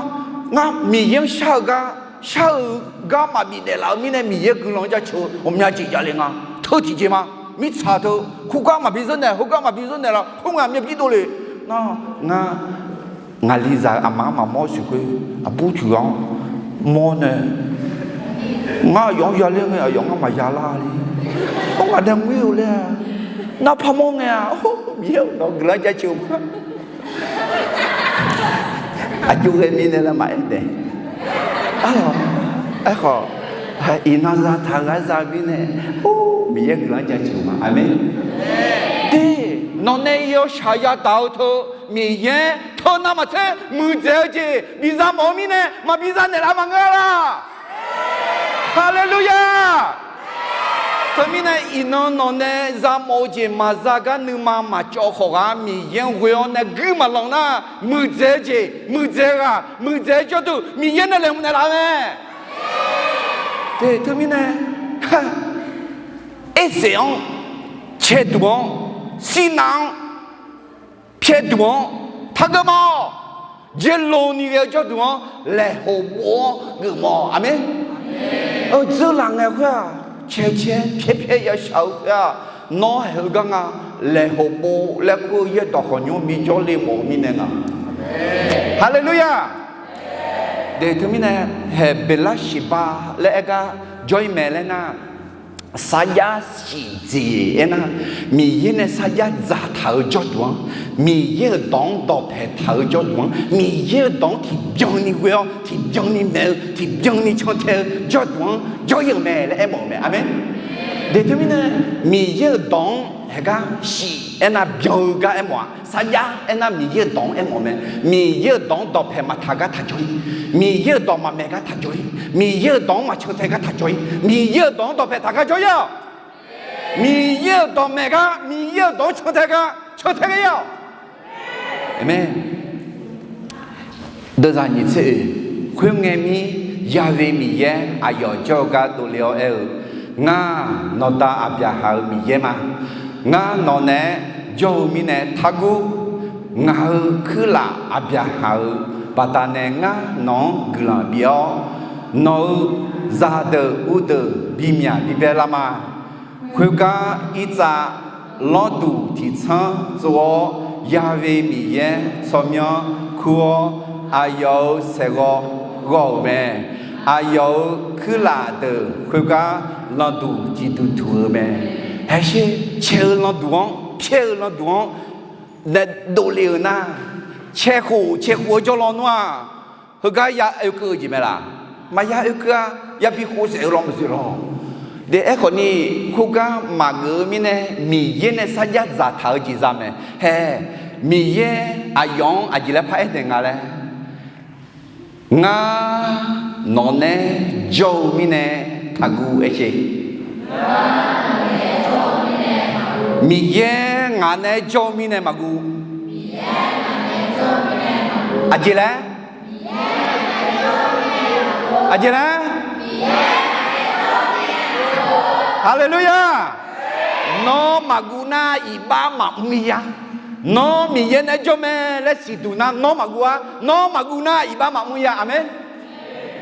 ngar Miqyaer-anr shar-eu gar, shar-eu gar maqbif naeqlaf-eu mirnae Miqyaer guiqlanq-anr jaceuq-eu ghawqmya jeq javle nga. Teu tiqjeq ma, mirtsaq teu, khoergar maqbi zeur naeq, khoergar maqbi zeur naeq laf, khoerngae myavbir dovle. Nar, ngar Ngaqlizaq-euq aqma-anr maqmawr siq khoer, aqbur tiq ghaq-anr mawr nae, ngar aqyawf-anr yaler ngae aqyawf ngar maqya lar le. Or, ngaq nae ngoer-eu laer-a. Nar parmawr ngae-a. Or, Miqyaer-euq nawq-eu guiqlanq jaceuq ma. Aqjox ghae mirnae laer maqaer daef. Arlawq, aerkhawf, iqnan zataq-eu ghaq za mirnae, or, Miqyaer guiqlanq jaceuq ma. Aqmeq. Te, nawq nae yawshaq yadaq-eu teu, Miqyaer teunav maqtser muiqdzaeq-eu jeq biza mawf-eu mirnae maqbi za naeqlaf maqngeur-a laq. Haleluya! Teumirnae iqnan nawq nae za mawf-eu jeq maqza gar nuima maqcawv khawf ghaq Miqyaer-anr ghoe-awr nae guir maqlanq nar, muiqdzaeq-eu jeq, muiqdzaeq-eu ghaq, muiqdzaeq-eu jawrduq Miqyaer nae laeqhmq naeqlaf-eu mae. Te teumirnae, erseq-anr, caeduq-anr, sirnav-anr, pyaeqduq-anr, taqgeufmawf-awq. Jaerloni ghae-eu jawrduq-anr laeqhmq bof-awr geufmawf-awq. Aqmeq. Dzeurlaf ngae khoer-aq, caecae pyaerpyaer yashaq-eu khoer-aq, nawr haeq-eu gar nga, laeqhmq bof laer kur-eu yaerdawq khawqnymr bijawr le mawf-eu mirnae nga. Haleluya! Deuq teumirnae, haeq Beqlarsiqba laer aer gar jawr-ir mae laer nar, sarjax siqjeq aernar, Miqyaer nae sarjax dzaqtaq-eu jawrduq-anr, Miqyaer-euq dawq-anr dawqpae taq-eu jawrduq-anr, Miqyaer-euq dawq-anr tiqbyan ni ghoe-awr tiqbyan ni maeq-eu tiqbyan ni cantae-eu jawrduq-anr jawr-ir-euq mae laer aermawf-euq mae. Aqmeq. Deuq teumirnae, Miqyaer-euq dawq-anr haeq gar siq aernar byan-eu gar aermawf-aq, sarjax aernar Miqyaer-euq dawq-anr aermawf mae. Miqyaer-euq dawq-anr dawqpae maqtaq gar taq jawr-ir, Miqyaer-euq dawq maqmaeq gar taq jawr-ir, Miqyaer-euq dawq-anr maqcantae gar taq jawr-ir, Miqyaer-euq dawq-anr dawqpae taq gar jawr-ir-awq. Miqyaer-euq dawq maeq gar, Miqyaer-euq dawq-anr cantae gar cantae gar-ir-awq. Aqmeq. Deuvzaq nyiq tser oeq, khoerngae mir, Yahweh Miqyaer aqyawf jawr-eu gar dovle-awr aer-eu, Ngar, nawqda Aqbyaqhaq-euq Miqyaer ma. Ngar nawq naeq-aer jawr-eu mirnae taqguv. Ngaq-euq kuirlaf Aqbyaqhaq-euq baqdanae ngar nawq-anr guiqlanq bif-awr, nawq-euq zaqdeuq uvdeuq bimyaq bibae lar ma. Khoergar irtsav lawrduq tiqtsanr tsov-awr, Yahweh Miqyaer tsawrmyanr kur-awr, aqyawf-euq saeqghawv ghawv-euq mae. Aqyawf-euq kuirlaf deuq khoergar landuq tiqduq duq-eu mae. Haeqsher cae-eu landuq-anr, pyaer-eu landuq-anr nae dovle-euq nar, cae khof cae khof-eu jawrlaw nmr-aq, heugar ya oekeuv-eu jeq mae laq? Maqya oekeuv-a. Yabi khov saef-eu lawnmr zoeq lawr. Deuq aerkhawf ni, khoergar maqgeuf-eu mirnae Miqyaer nae sarjax dzaqtaq-eu jeq za mae. Haeq, Miqyaer aqyawf-anr aqjeq laer par aer naeq nga laer, Ngar nawq naeq-aer jawr-eu mirnae taqguv aer sher. Miqyaer ngaq naeq-aer jawr-eu mirnae maqguv. Aqjeq laer? Aqjeq laer? Haleluya! Nawr maqguv nar iqbax maqmr-ir ya. Nawr Miqyaer naeq-aer jawr mae laer siqduq nar nawr maqguv-ar. Nawr maqguv nar iqbax maqmr-ir ya. Aqmeq.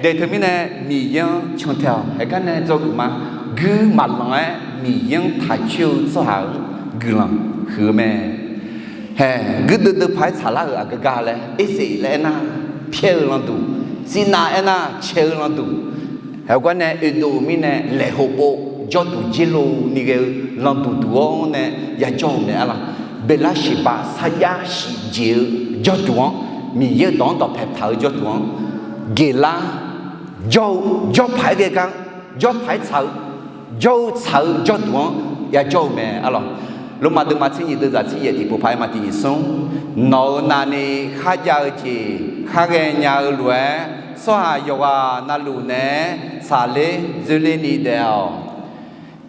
Deuq teumirnae Miqyaer-anr cantae-awq. Haeq gar nae dzawgeuf ma. Guir maqlanq-aer Miqyaer-anr taq coer-eu tsawrhaq-anr guiqlanq huiq-eu mae. Haeq, guirdeuv deuv paq-aer tsaqlar-euq aqgeu gar laer, erseq laer aernar, pyaer-eu landuq, tsirnav aernar, cae-eu landuq. Haeq gar nae oedov-eu mirnae laeqhmq pov jawrduq jirlov ni ghae-eu landuq duq-awr nae yajawr-eu mae arlaq. Beqlarsiqbaq sarjax siqjeq-eu jawrduq-anr Miqyaer-eu dawq-anr dawqpae taq-eu jawrduq-anr geqlar jawr-eu jawrpaq-aer ghae gar jawrpaq-aer tsaq-eu jawr-eu tsaq-eu jawrduq-anr yajawr-eu mae arlawq. Lormav deuvma tser nyiq deuvzaq tser yaef tiqpov paq-aer ma tiq nyiq smr. Nawq-euq navni kharjav-eu jeq kharghae nya-eu lof-aer, tsawrhaq yawqghaq navluf naeq-aer tsaqler dzoerler ni daef-awq.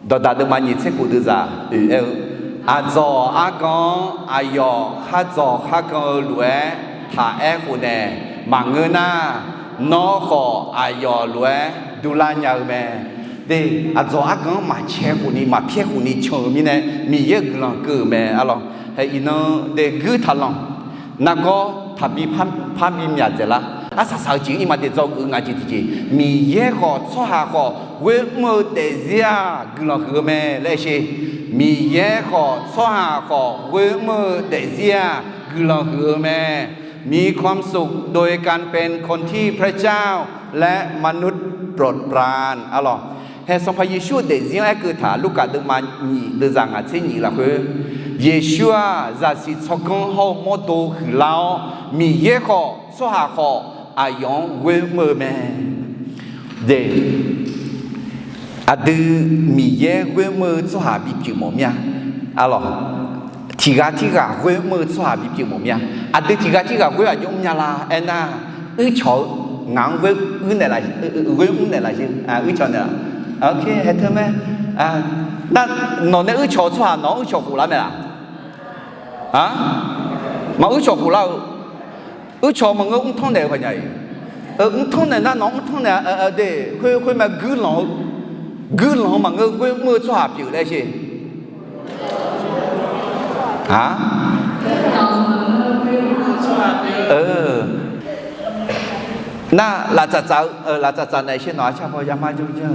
Dawqdaq deuvma nyiq tser khof deuvzaq oe-aer-eu, aqdzawq argan-anr aqyawf khar dzawq khar gan-eu lof-aer taq aer khofnaeq maqngeur nar, nawr khawf aqyawf lof-aer durlar nya-eu mae. De, aqdzawq argan-anr maqcae khofni maqpyaer khofni can-euq mirnae, Miqyaer-euq guiqlanq keuv-euq mae arlawq. Hae iqnan de guir taqlanq. Nargawr taqbi par bi myaq dzaeqlar. Arsaq saq-eu jeq-anr iqmae daef dzawgeuf-eu nga jeq tiqjeq, Miqyaer khawf tsawrhaq khawf ghoer mr-eu daefzir-aq guiqlanq huiq-eu mae laer sher. Miqyaer khawf tsawrhaq khawf ghoer mr-eu daefzir-aq guiqlanq huiq-eu mae. มีความสุขโดยการเป็นคนที่พระเจ้าและมนุษย์โปรดปราน arlawq. Hae Sanqpaq Yeqsur-euq daefzir-anr aerkeuv taq, Lurkaf deuvma nyiq deuvzaq ngaq tser nyiq lafkhoer, Yeqsur-aq zaqsiq tsawrganr hawr-eu mawrdo huiqlar-awr, Miqyaer khawf tsawrhaq khawf aqyawf-anr ghoer mr-eu mae. Aqdui Miqyaer ghoer mr-eu tsawrhaq bipyeuf mawf mir-a. Arlawq, tiqghaq tirghaq ghoer mr-eu tsawrhaq bipyeuf mawf mir-a. Aqdui tiqghaq tirghaq ghoer aqjox mrnya la aernar, uircawq-eu ngaq-anr ghoer mr naeqlaf, ghoer mr naeqlaf sher, uircawq naeqlaf. Hae teu mae. Nar, nawq nae uircawq-eu tsawrhaq nawq-anr uircawq khof lar mae laf? A, maq uircawq khof lar-eu. Uircawq maqngeur mrtanr naeq-eu paqnya-iq. Mrtanr naeq nar nawq-anr mrtanr naeq-a de, khoer khoer mae guirlanq-eu, guirlanq-eu maqngeur ghoer mr-eu tsawrhaq pyeuf laer sher. A, nar laftsaf tsaf-eu, laftsaf tsaf naeq sher nawq-a car paw yama jawr jawr,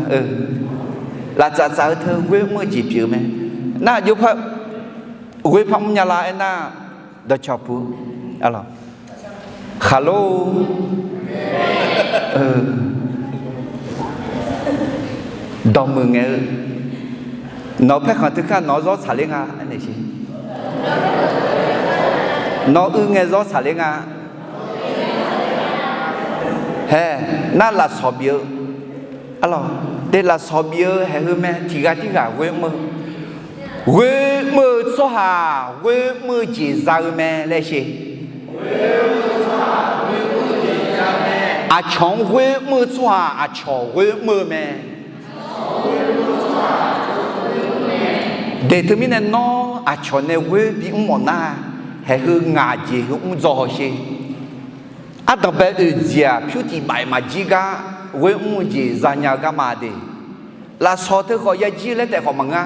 laftsaf tsaf-eu teu ghoer mr-eu jeq pyeuf-eu mae. Nar aqjox par ghoer par mrnya la aernar, dawqcawq puq, arlawq, khaqlo, dawqmuiq ngae-eu, nawq-eu paerkhanq teu kar nawq-anr zawr tsaqler nga aernaeq sher. Nawq-eu uir ngae zawr tsaqler nga. Hae, nar lafsawq bif-eu, arlawq, de lafsawq bif-eu haeq heu mae, tiqghaq tirghaq ghoer mr-eu. Ghoer mr-eu tsawrhaq ghoer mr-eu jeq za-eu mae laer sher. Aqcawq-anr ghoer mr-eu tsawrhaq aqcawq ghoer mr-eu mae. De teumirnae nawr aqcawq nae ghoer bimr mawf nar, haeq heu ngaq jeq heu mr dzaw haw sher. Ardanqbae oeq jeq-aq pyur tiq baf-iq maqjir gar ghoer mr-eu jeq zanya-eu garma de. Lafsawq teu khawf yajir laer taef khawf maqngeur-a.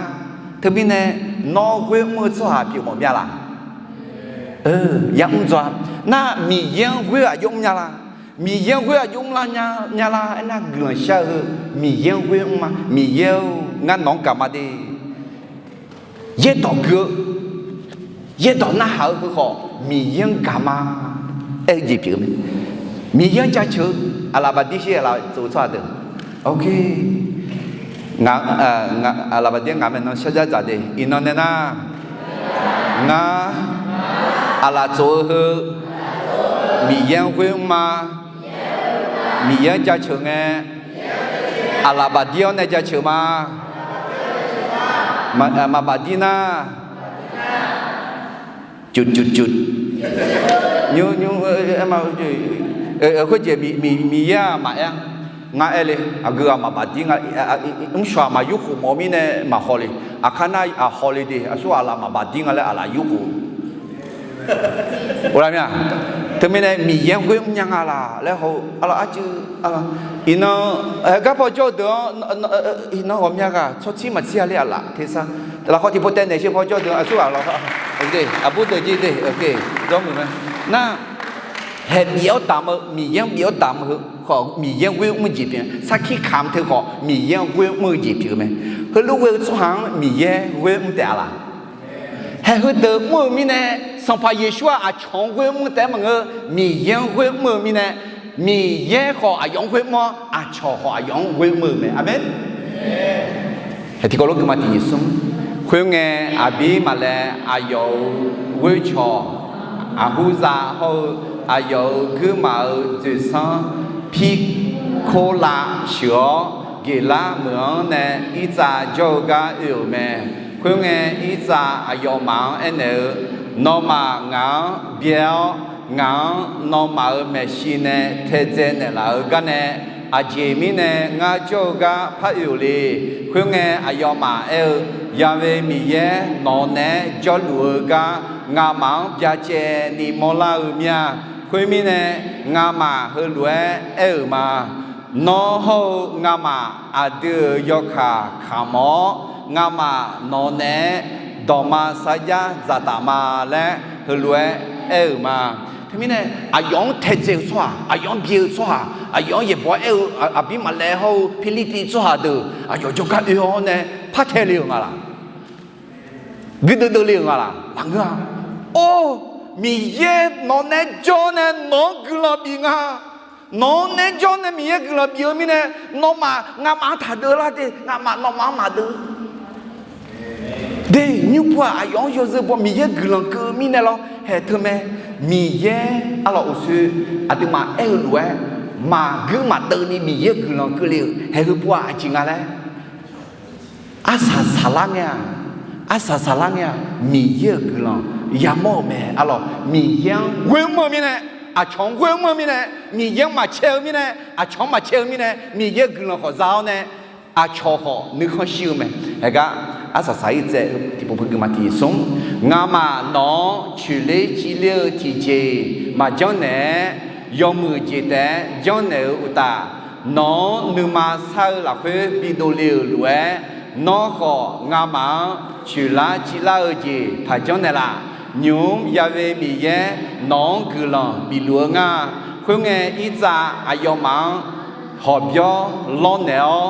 Teumirnae nawr ghoer mr-eu tsawrhaq pyeuf mawf mir-a laf? Yamr dzaw-a. Nar Miqyaer-anr ghoer aqjox mrnya la? Miqyaer-anr ghoer aqjox mrlar nya la aernar, guiqlanq shar-eu heu Miqyaer-anr ghoer mr ma. Miqyaer-or, ngar nawq-anr gaq ma de. Yaerdawq gui-eu, yaerdawq narhaq-eu heu khawf Miqyaer-anr gaq ma. Aer-eu jeq pyeuf-eu mae. Miqyaer-anr jaceuq-eu, aqlaf baqdir sher, aqlaf tsof-eu tsawrhaq deuq. Aqlaf baqdir ngaq maeqnan sharjar dzaq de, iqnan nae nar, ngar aqlaf tsof-eu heu Miqyaer-anr ghoer mr ma. Miqyaer-anr jaceuq ngae, aqlaf baqdir-awr nae jaceuq ma. Maqbaqdir nar, cuf cuf cuf, nymr nymr, khoerjeq Miqyaer-aq maqaer-a. Ngar aer le, aqgeu ghaq maqbaqdir nga, mrshawq-aq maqyurkhof mawf-eu mirnae maqhaw le. Aqkar nar aqhaw le de, aqsur aqlaf maqbaqdir nga laer aqlaf yurkhof Teumirnae Miqyaer-anr ghoer mrnya nga laq laer haw-eu arlawq, arcuiv, iqnan, haegar paw jawr-eu deuq-anr, iqnan ghawqmya ghaq tsawrtsir maqtsir-a ler-aq laf tersar. Lafkhawf tiqpov taev naeq sher paw jawr-eu deuq-anr aqsur ghaq lawq, aqbur deuq jir de, jawr muiq mae. Nar, haeq bif-awr damq-eu, Miqyaer-anr bif-awr damq-eu heu khawf, Miqyaer-anr ghoer mr-eu jeq pyeuf-eu, sarkir kamq teu khawf Miqyaer-anr ghoer mr-eu jeq pyeuf-eu mae. Heulof ghoer-eu tsawrhaq-anr Miqyaer ghoer mr taef-a laq? Haeq heudeuq mr-eu mirnae, Sanqpaq Yeqsur-aq aqcawq-anr ghoer mr taef-aer maqngeur, Miqyaer-anr ghoer mr-eu mirnae, Miqyaer khawf aqyawf-anr ghoer mr-awr, aqcawq khawf aqyawf-anr ghoer mr-eu mae. Aqmeq. Haeq tiqkawv lof gui ma tiq nyiq smr. Khoerngae, aqbir maqlaev aqyawf-euq ghoer cawq, aqhur za hawr-eu aqyawf-euq guirmaf-euq dzoeqsanr Pirkolav sheuq-awr, Geqlar meuq-anr nae Irtsav jawr-eu gar oe-euq mae. Khoerngae, Irtsav aqyawfmaf-anr aernaeq-eu, Nawmaf ngaq-anr byae-awr, ngaq-anr nawmaf-euq maeqshi nae taedzae naeqlaf-eu gar nae, aqjeq mirnae ngar jawr-eu gar par oe-euq le. Khoerngae, aqyawfmaf aer-eu, Ya'we Miqyaer nawq naeq-aer jawrluf-eu gar ngamaf-anr byacaevni mawrlar-eu mir-a. Khoermirnae, ngamaf heulof-aer aer-euq ma. Nawr hawr-eu ngamaf aqdui-euq yawkaq kamq-awr, ngamaf nawq naeq-aer dawqma sarjax dzaqtaf ma laer heulof-aer aer-euq ma. Teumirnae, aqyawf-anr taedzae-eu tsawrhaq, aqyawf-anr byae-eu tsawrhaq, aqyawf-anr yaeqbawq-aer aer-eu, aqbir maqlaev hawr-eu Pirlirpiv tsawrhaq deuq aqyawf jawrgar oe-awr nae par tae le-euq nga laq? Guirdeuv deuv le-euq nga laq? Maqngeur-a. Or, Miqyaer nawq nae jawr nae nawq-anr guiqlanq bif nga. Nawq-anr nae jawr nae Miqyaer guiqlanq bif-eu mirnae, nawmaf nga'maf-anr taqdeuv lar de, nga'maf nawmaf-anr maqdeuv de. Nymrpov-aq, aqyawf-anr yawzeu baw Miqyaer guiqlanq keuv-eu mirnae lawr. Haeq teumae, Miqyaer arlawq uqshoe aqduimaf aer-eu lof-aer, maqguir maqdeuv ni Miqyaer guiqlanq keuvle-euq haeq heupov-aq aqjeq nga laer, arsaq saqlar ngae-aq, arsaq saqlar ngae-aq, Miqyaer-euq guiqlanq yamawr-euq mae. Arlawq, Miqyaer-anr ghoer mr-eu mirnae, aqcawq-anr ghoer mr-eu mirnae, Miqyaer-anr maqcae-eu mirnae, aqcawq-anr maqcae-eu mirnae, Miqyaer-euq guiqlanq khawf za-awr nae, aqcawq khawf nuikhanr shir-eu mae. Haeqgar, arsaq saq-ir tsaev-eu tiqpov pui guima tiq smr, ngamaf nawq-anr coeqler civler-eu tiqjeq-iq maqjanr naeq-aer, yawmuiq jeq taef-aer janrnaeq-eu uqtaf, nawq-anr nuima sar-eu lafkhoer bidov le-euq lof-aer, nawr khawf ngamaf-anr coeqlar civlar-eu jeq taqjanr naeqlaf. Nymq-mr Ya'we Miqyaer nawq-anr guiqlanq bifluf-eu nga. Khoerngae, Irtsav aqyawfmaf-anr hawqbyawr lawrnaeq-awr,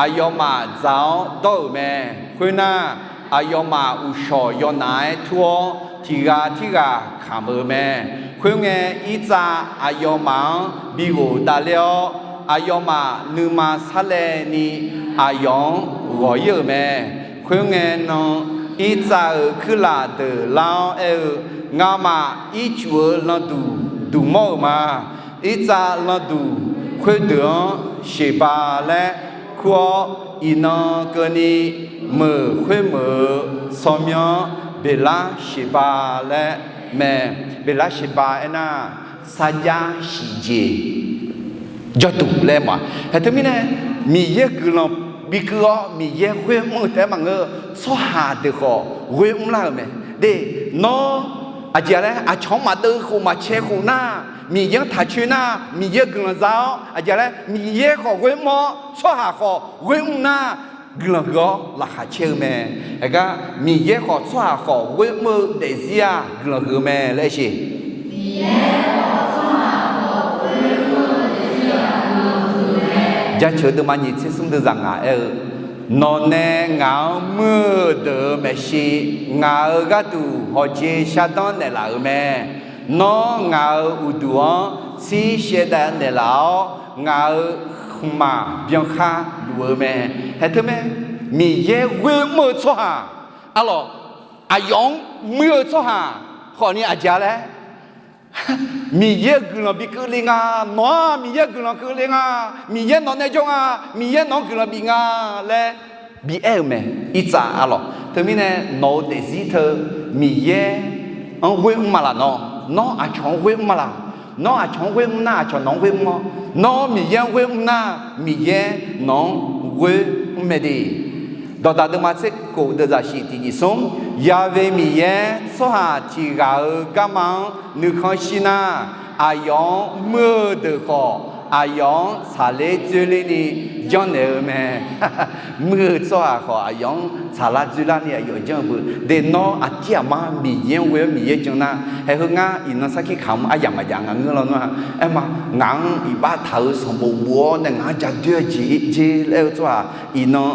aqyawfmaf dzaq-awr dawr-euq mae. Khoernar, aqyawfmaf uqshawq yawnaf-aer tur-awr, tiq ghaq tirghaq kamq-euq mae. Khoerngae, Irtsav aqyawfmaf-anr bighof davler-awr, aqyawfmaf nuima sarlaevni aqyawf-anr ghawq-ir-euq mae. Khoerngae nan, Irtsav-euq kuirlaf deuq lar-awr aer-eu, Ngamaf ircuf-eu landuq duq mawr-euq ma. Irtsav landuq khoerdeuq-anr Sheqba laer kur-awr, iqnan keuvni meuq khoermeuq-eu tsawrmyanr-anr Beqlar Sheqba laer mae. Beqlar Sheqba aernar, sarjax siqjeq jawrduq laer ma. Haeq teumirnae, Miqyaer guiqlanq bikeuv-awr Miqyaer ghoer mr-eu taef-aer maqngeur-eu, tsawrhaq deuq khawf ghoer mrlar-euq mae. De, nawr aqjeq laer aqcawq-anr maqdeuv khof maqcae khof nar, Miqyaer-anr taqcoer nar, Miqyaer guiqlanq za-awr aqjeq laer Miqyaer khawf ghoer mr-awr tsawrhaq khawf ghoer mr nar, guiqlanq huiq-awr laqkhaq caer-eu mae. Haeqgar, Miqyaer khawf tsawrhaq khawf ghoer mr-eu daefzir-aq guiqlanq huiq-eu mae laer aer sheq. Jaceuq deuvma nyiq tser smr deuvzaq ngaq aer-eu, Nawq nae ngaq-anr muir-eu deuq-euq maeqshi, ngaq-euq gharduq hawqjeq shardanr naeqlaf-euq mae. Nawr ngaq-euq uqduq-anr tsir shaevdav naeqlaf-awr, ngaq-euq khmqmaq byankhar luf-eu mae. Haeq teumae, Miqyaer ghoer mr-eu tsawrhaq, arlawq, aqyawf-anr muir-eu tsawrhaq khawfni aqjeq laer Miqyaer-euq guiqlanq bikeuv le nga. Nawq-aq Miqyaer-euq guiqlanq keuv le nga. Miqyaer nawq nae jawr nga. Miqyaer nawq-anr guiqlanq bif nga laer bi aer-euq mae. Irtsav arlawq, teumirnae nawq-euq daefzir teu Miqyaer-anr ghoer mr ma laf nawr? Nawr aqcawq-anr ghoer mr ma laf? Nawr aqcawq-anr ghoer mr nar, aqcawq nawq-anr ghoer mr-awr, nawr Miqyaer-anr ghoer mr nar, Miqyaer nawq-anr ghoer mr mae de. Dawqdaq deuvma tser kof deuvzaq shiq tiq nyiq smr, Ya'we Miqyaer tsawrhaq tiq ghaq-euq garma-anr nuikhanr shir nar, aqyawf-anr muir-eu deuq khawf aqyawf-anr tsaqler dzoerlerni janrnaeq-eu mae. Muir-eu tsawrhaq khawf aqyawf-anr tsaqlar dzoerlarni aqyawf janr-eu beu. De, nawr aqdir aqmar Miqyaer-anr ghoe-awr Miqyaer jan nar, haeq heu ngar iqnan sarkir kamq aryamq maqjav nga ngeur lawnmr-a. Aerma, ngaq-anr iqbax taq-euq sanqbof bof-awr nae ngaq-anr ja doer-eu jeq jer laer-eu tsawrhaq iqnan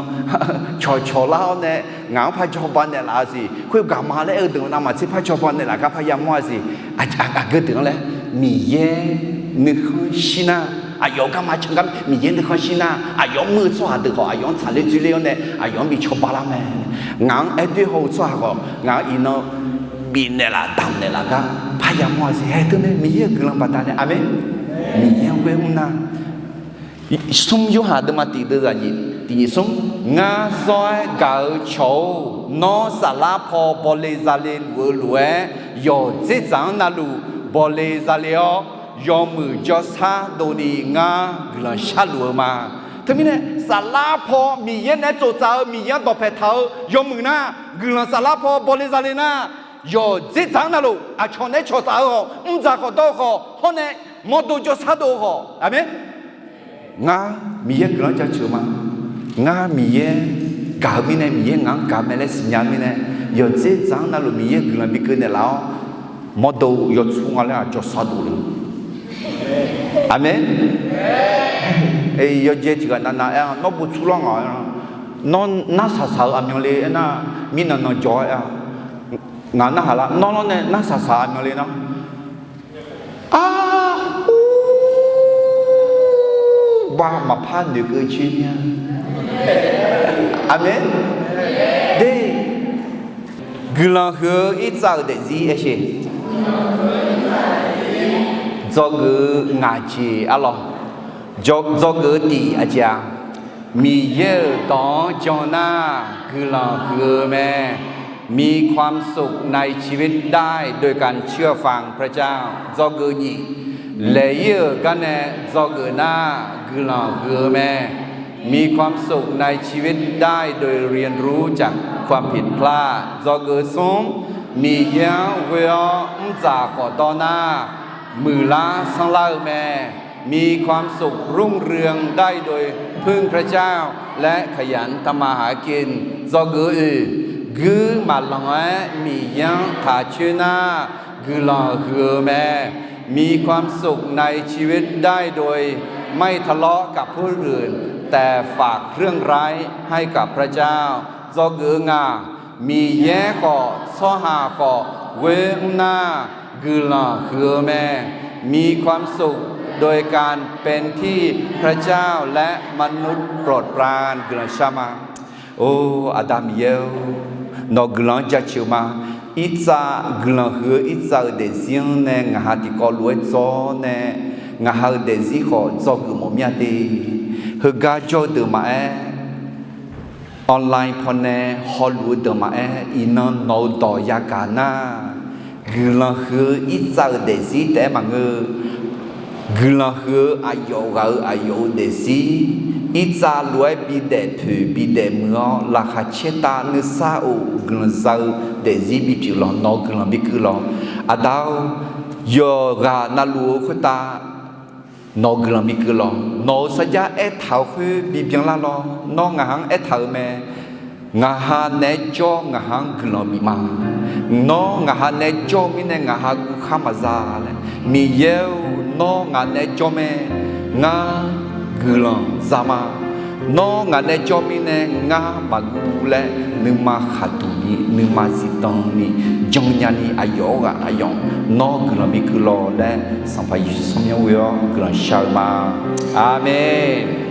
cawqcawq lar-awr nae ngaq-anr par jawba naeqlaf-a siq. Khoergaq ma laer aer-eu deuq navmaqtser par jawba naeqlaf gar par yamawr-a siq. Aqgeu deuq-anr laer Miqyaer nuikhanr shir nar, aqyawf-euq garma can gar Miqyaer nuikhanr shir nar, aqyawf-anr muir-eu tsawrhaq deuq khawf aqyawf-anr tsaqler dzoerler-awr nae aqyawf-anr bi cawba lar mae. Ngaq-anr aer doer haw-eu tsawrhaq khawf ngaq-anr iqnan bifnaeq laf damqnaeq laf gar par yamawr-a siq. Haeq teunae Miqyaer-euq guiqlanq baqdanae, aqmeq. Miqyaer-anr ghoer mr nar, smr Yorhaq deuvma tiq deuvzaq nyiq tiq nyiq smr, ngar zawr-aer gaq-eu cawq-or, nawr saflar paw bawle zale luf-eu lof-aer, yawqdzer dzaq-anr navluf bawle zale-awr, yawmuiq jawrshar dovni ngar guiqlanq sharluf-eu ma. Teumirnae saflar paw Miqyaer naeq-aer tsoftsaf-eu, Miqyaer-anr dawqpaeq taq-eu yawmuiq nar, guiqlanq saflar paw bawle zale nar, yawqdzer dzaq-anr navluf aqcawq naeq-aer cawqtsaf-eu khawf, mrdzaq khawf dawr-eu khawf, hawr nae mawrdo jawrshar dov-eu khawf, aqmeq. Ngar Miqyaer guiqlanq-anr jaceuq-eu ma. Ngar Miqyaer gaq-eu mirnae, Miqyaer ngaq-anr gaq mae laer siqnya-eu mirnae, yawqdzer dzaq-anr navluf Miqyaer guiqlanq bikeuv naeqlaf-awr, mawrdo yawtsur nga laer-aq jawrshar dov le. Aqmeq. Yawdzae tiq ghaq navnav aer-a, nawr bov tsur lawr ngaq-a. Nawr nar saqsaq-eu aqmyanle aernar, mirnan nan jawr-aer-a. Ngaq narhaq lar, nawr lawr nae nar saqsaq aqmyanle nar. Arhur, ba maqpar noeqkeuv jir mir-a. Aqmeq. De, guiqlanq huiq-eu irtsav-euq daefzir aer sheq. Dzawgeuf-eu ngaq jeq arlawq. Dzawgeuf-eu tiq aqjeq-aq, Miqyaer-euq dawq-anr jan nar guiqlanq huiq-eu mae. มีความสุขในชีวิตได้โดยการเชื่อฟังพระเจ้า Dzawgeuf nyiq, laeq-ir-euq gar nae dzawgeuf nar guiqlanq huiq-eu mae. มีความสุขในชีวิตได้โดยเรียนรู้จากความผิดพลาด Dzawgeuf smr, Miqyaer-anr ghoe-awr mrdzaq khawf dawr nar muiqlar sanrlar-eu mae. มีความสุขรุ่งเรืองได้โดยพึ่งพระเจ้าและขยันทำมาหากิน Dzawgeuf oeq, guir maqlanq-aer Miqyaer-anr taq coer nar guiqlanq huiq-eu mae. มีความสุขในชีวิตได้โดยไม่ทะเลาะกับผู้อื่น แต่ฝากเรื่องร้ายให้กับพระเจ้า Dzawgeuf ngaq, Miqyaer khawf tsawrhaq khawf ghoer mr nar guiqlanq huiq-eu mae. มีความสุขโดยการเป็นที่พระเจ้าและมนุษย์โปรดปราน guiqlanq shar ma. Or, Aqda Miqyaer-or, nawq guiqlanq-anr jaceuq ma. Irtsav, guiqlanq huiq-eu irtsav-euq daefzir-anr nae ngaq ha tiqkawv lof-aer dzawr nae, ngaq ha-euq daefzir khawf dzawgeuf mawf mir-a de. Heugar jawr-eu deuq maqaer, online pawnae hawluf-eu deuq maqaer, iqnan nawq-eu dawq yagaq nar, guiqlanq huiq-eu irtsav-euq daefzir taef-aer maqngeur. Guiqlanq huiq-eu aqyawf ghaq-euq aqyawf-euq daefzir, irtsav lof-aer bidaef poeq bidaef muiq-awr laqkhaq caertav nuisar of guiqlanq za-eu daefzir bipyeuf lawq. Nawq-eu guiqlanq bikeuv lawq. Aqda-or, yawqghaq navluf-eu khoertav nawq-eu guiqlanq bikeuv lawq. Nawq-euq sarjax aertaq-euq khoer bibyan lar lawr. Nawr ngaq ha-anr aertaq-euq mae. Ngaq ha naeq-aer jawr ngaq ha-anr guiqlanq bif ma. Nawr ngaq ha naeq-aer jawr-eu mirnae ngaq ha guv khar maqza laer. Miqyaer-or, nawr ngaq naeq-aer jawr mae. Ngar guiqlanq za ma. Nawr ngaq naeq-aer jawr mirnae ngar maqguv laer nuima khaqduq ni nuima zifdan ni jannya ni aqyawf-awr ghaq aqyawf nawr guiqlanq bikeuv lawq laer Sanqpaq Yeqsur tsawrmyanr ghoe-awr guiqlanq shar-eu ma. Aqmeq.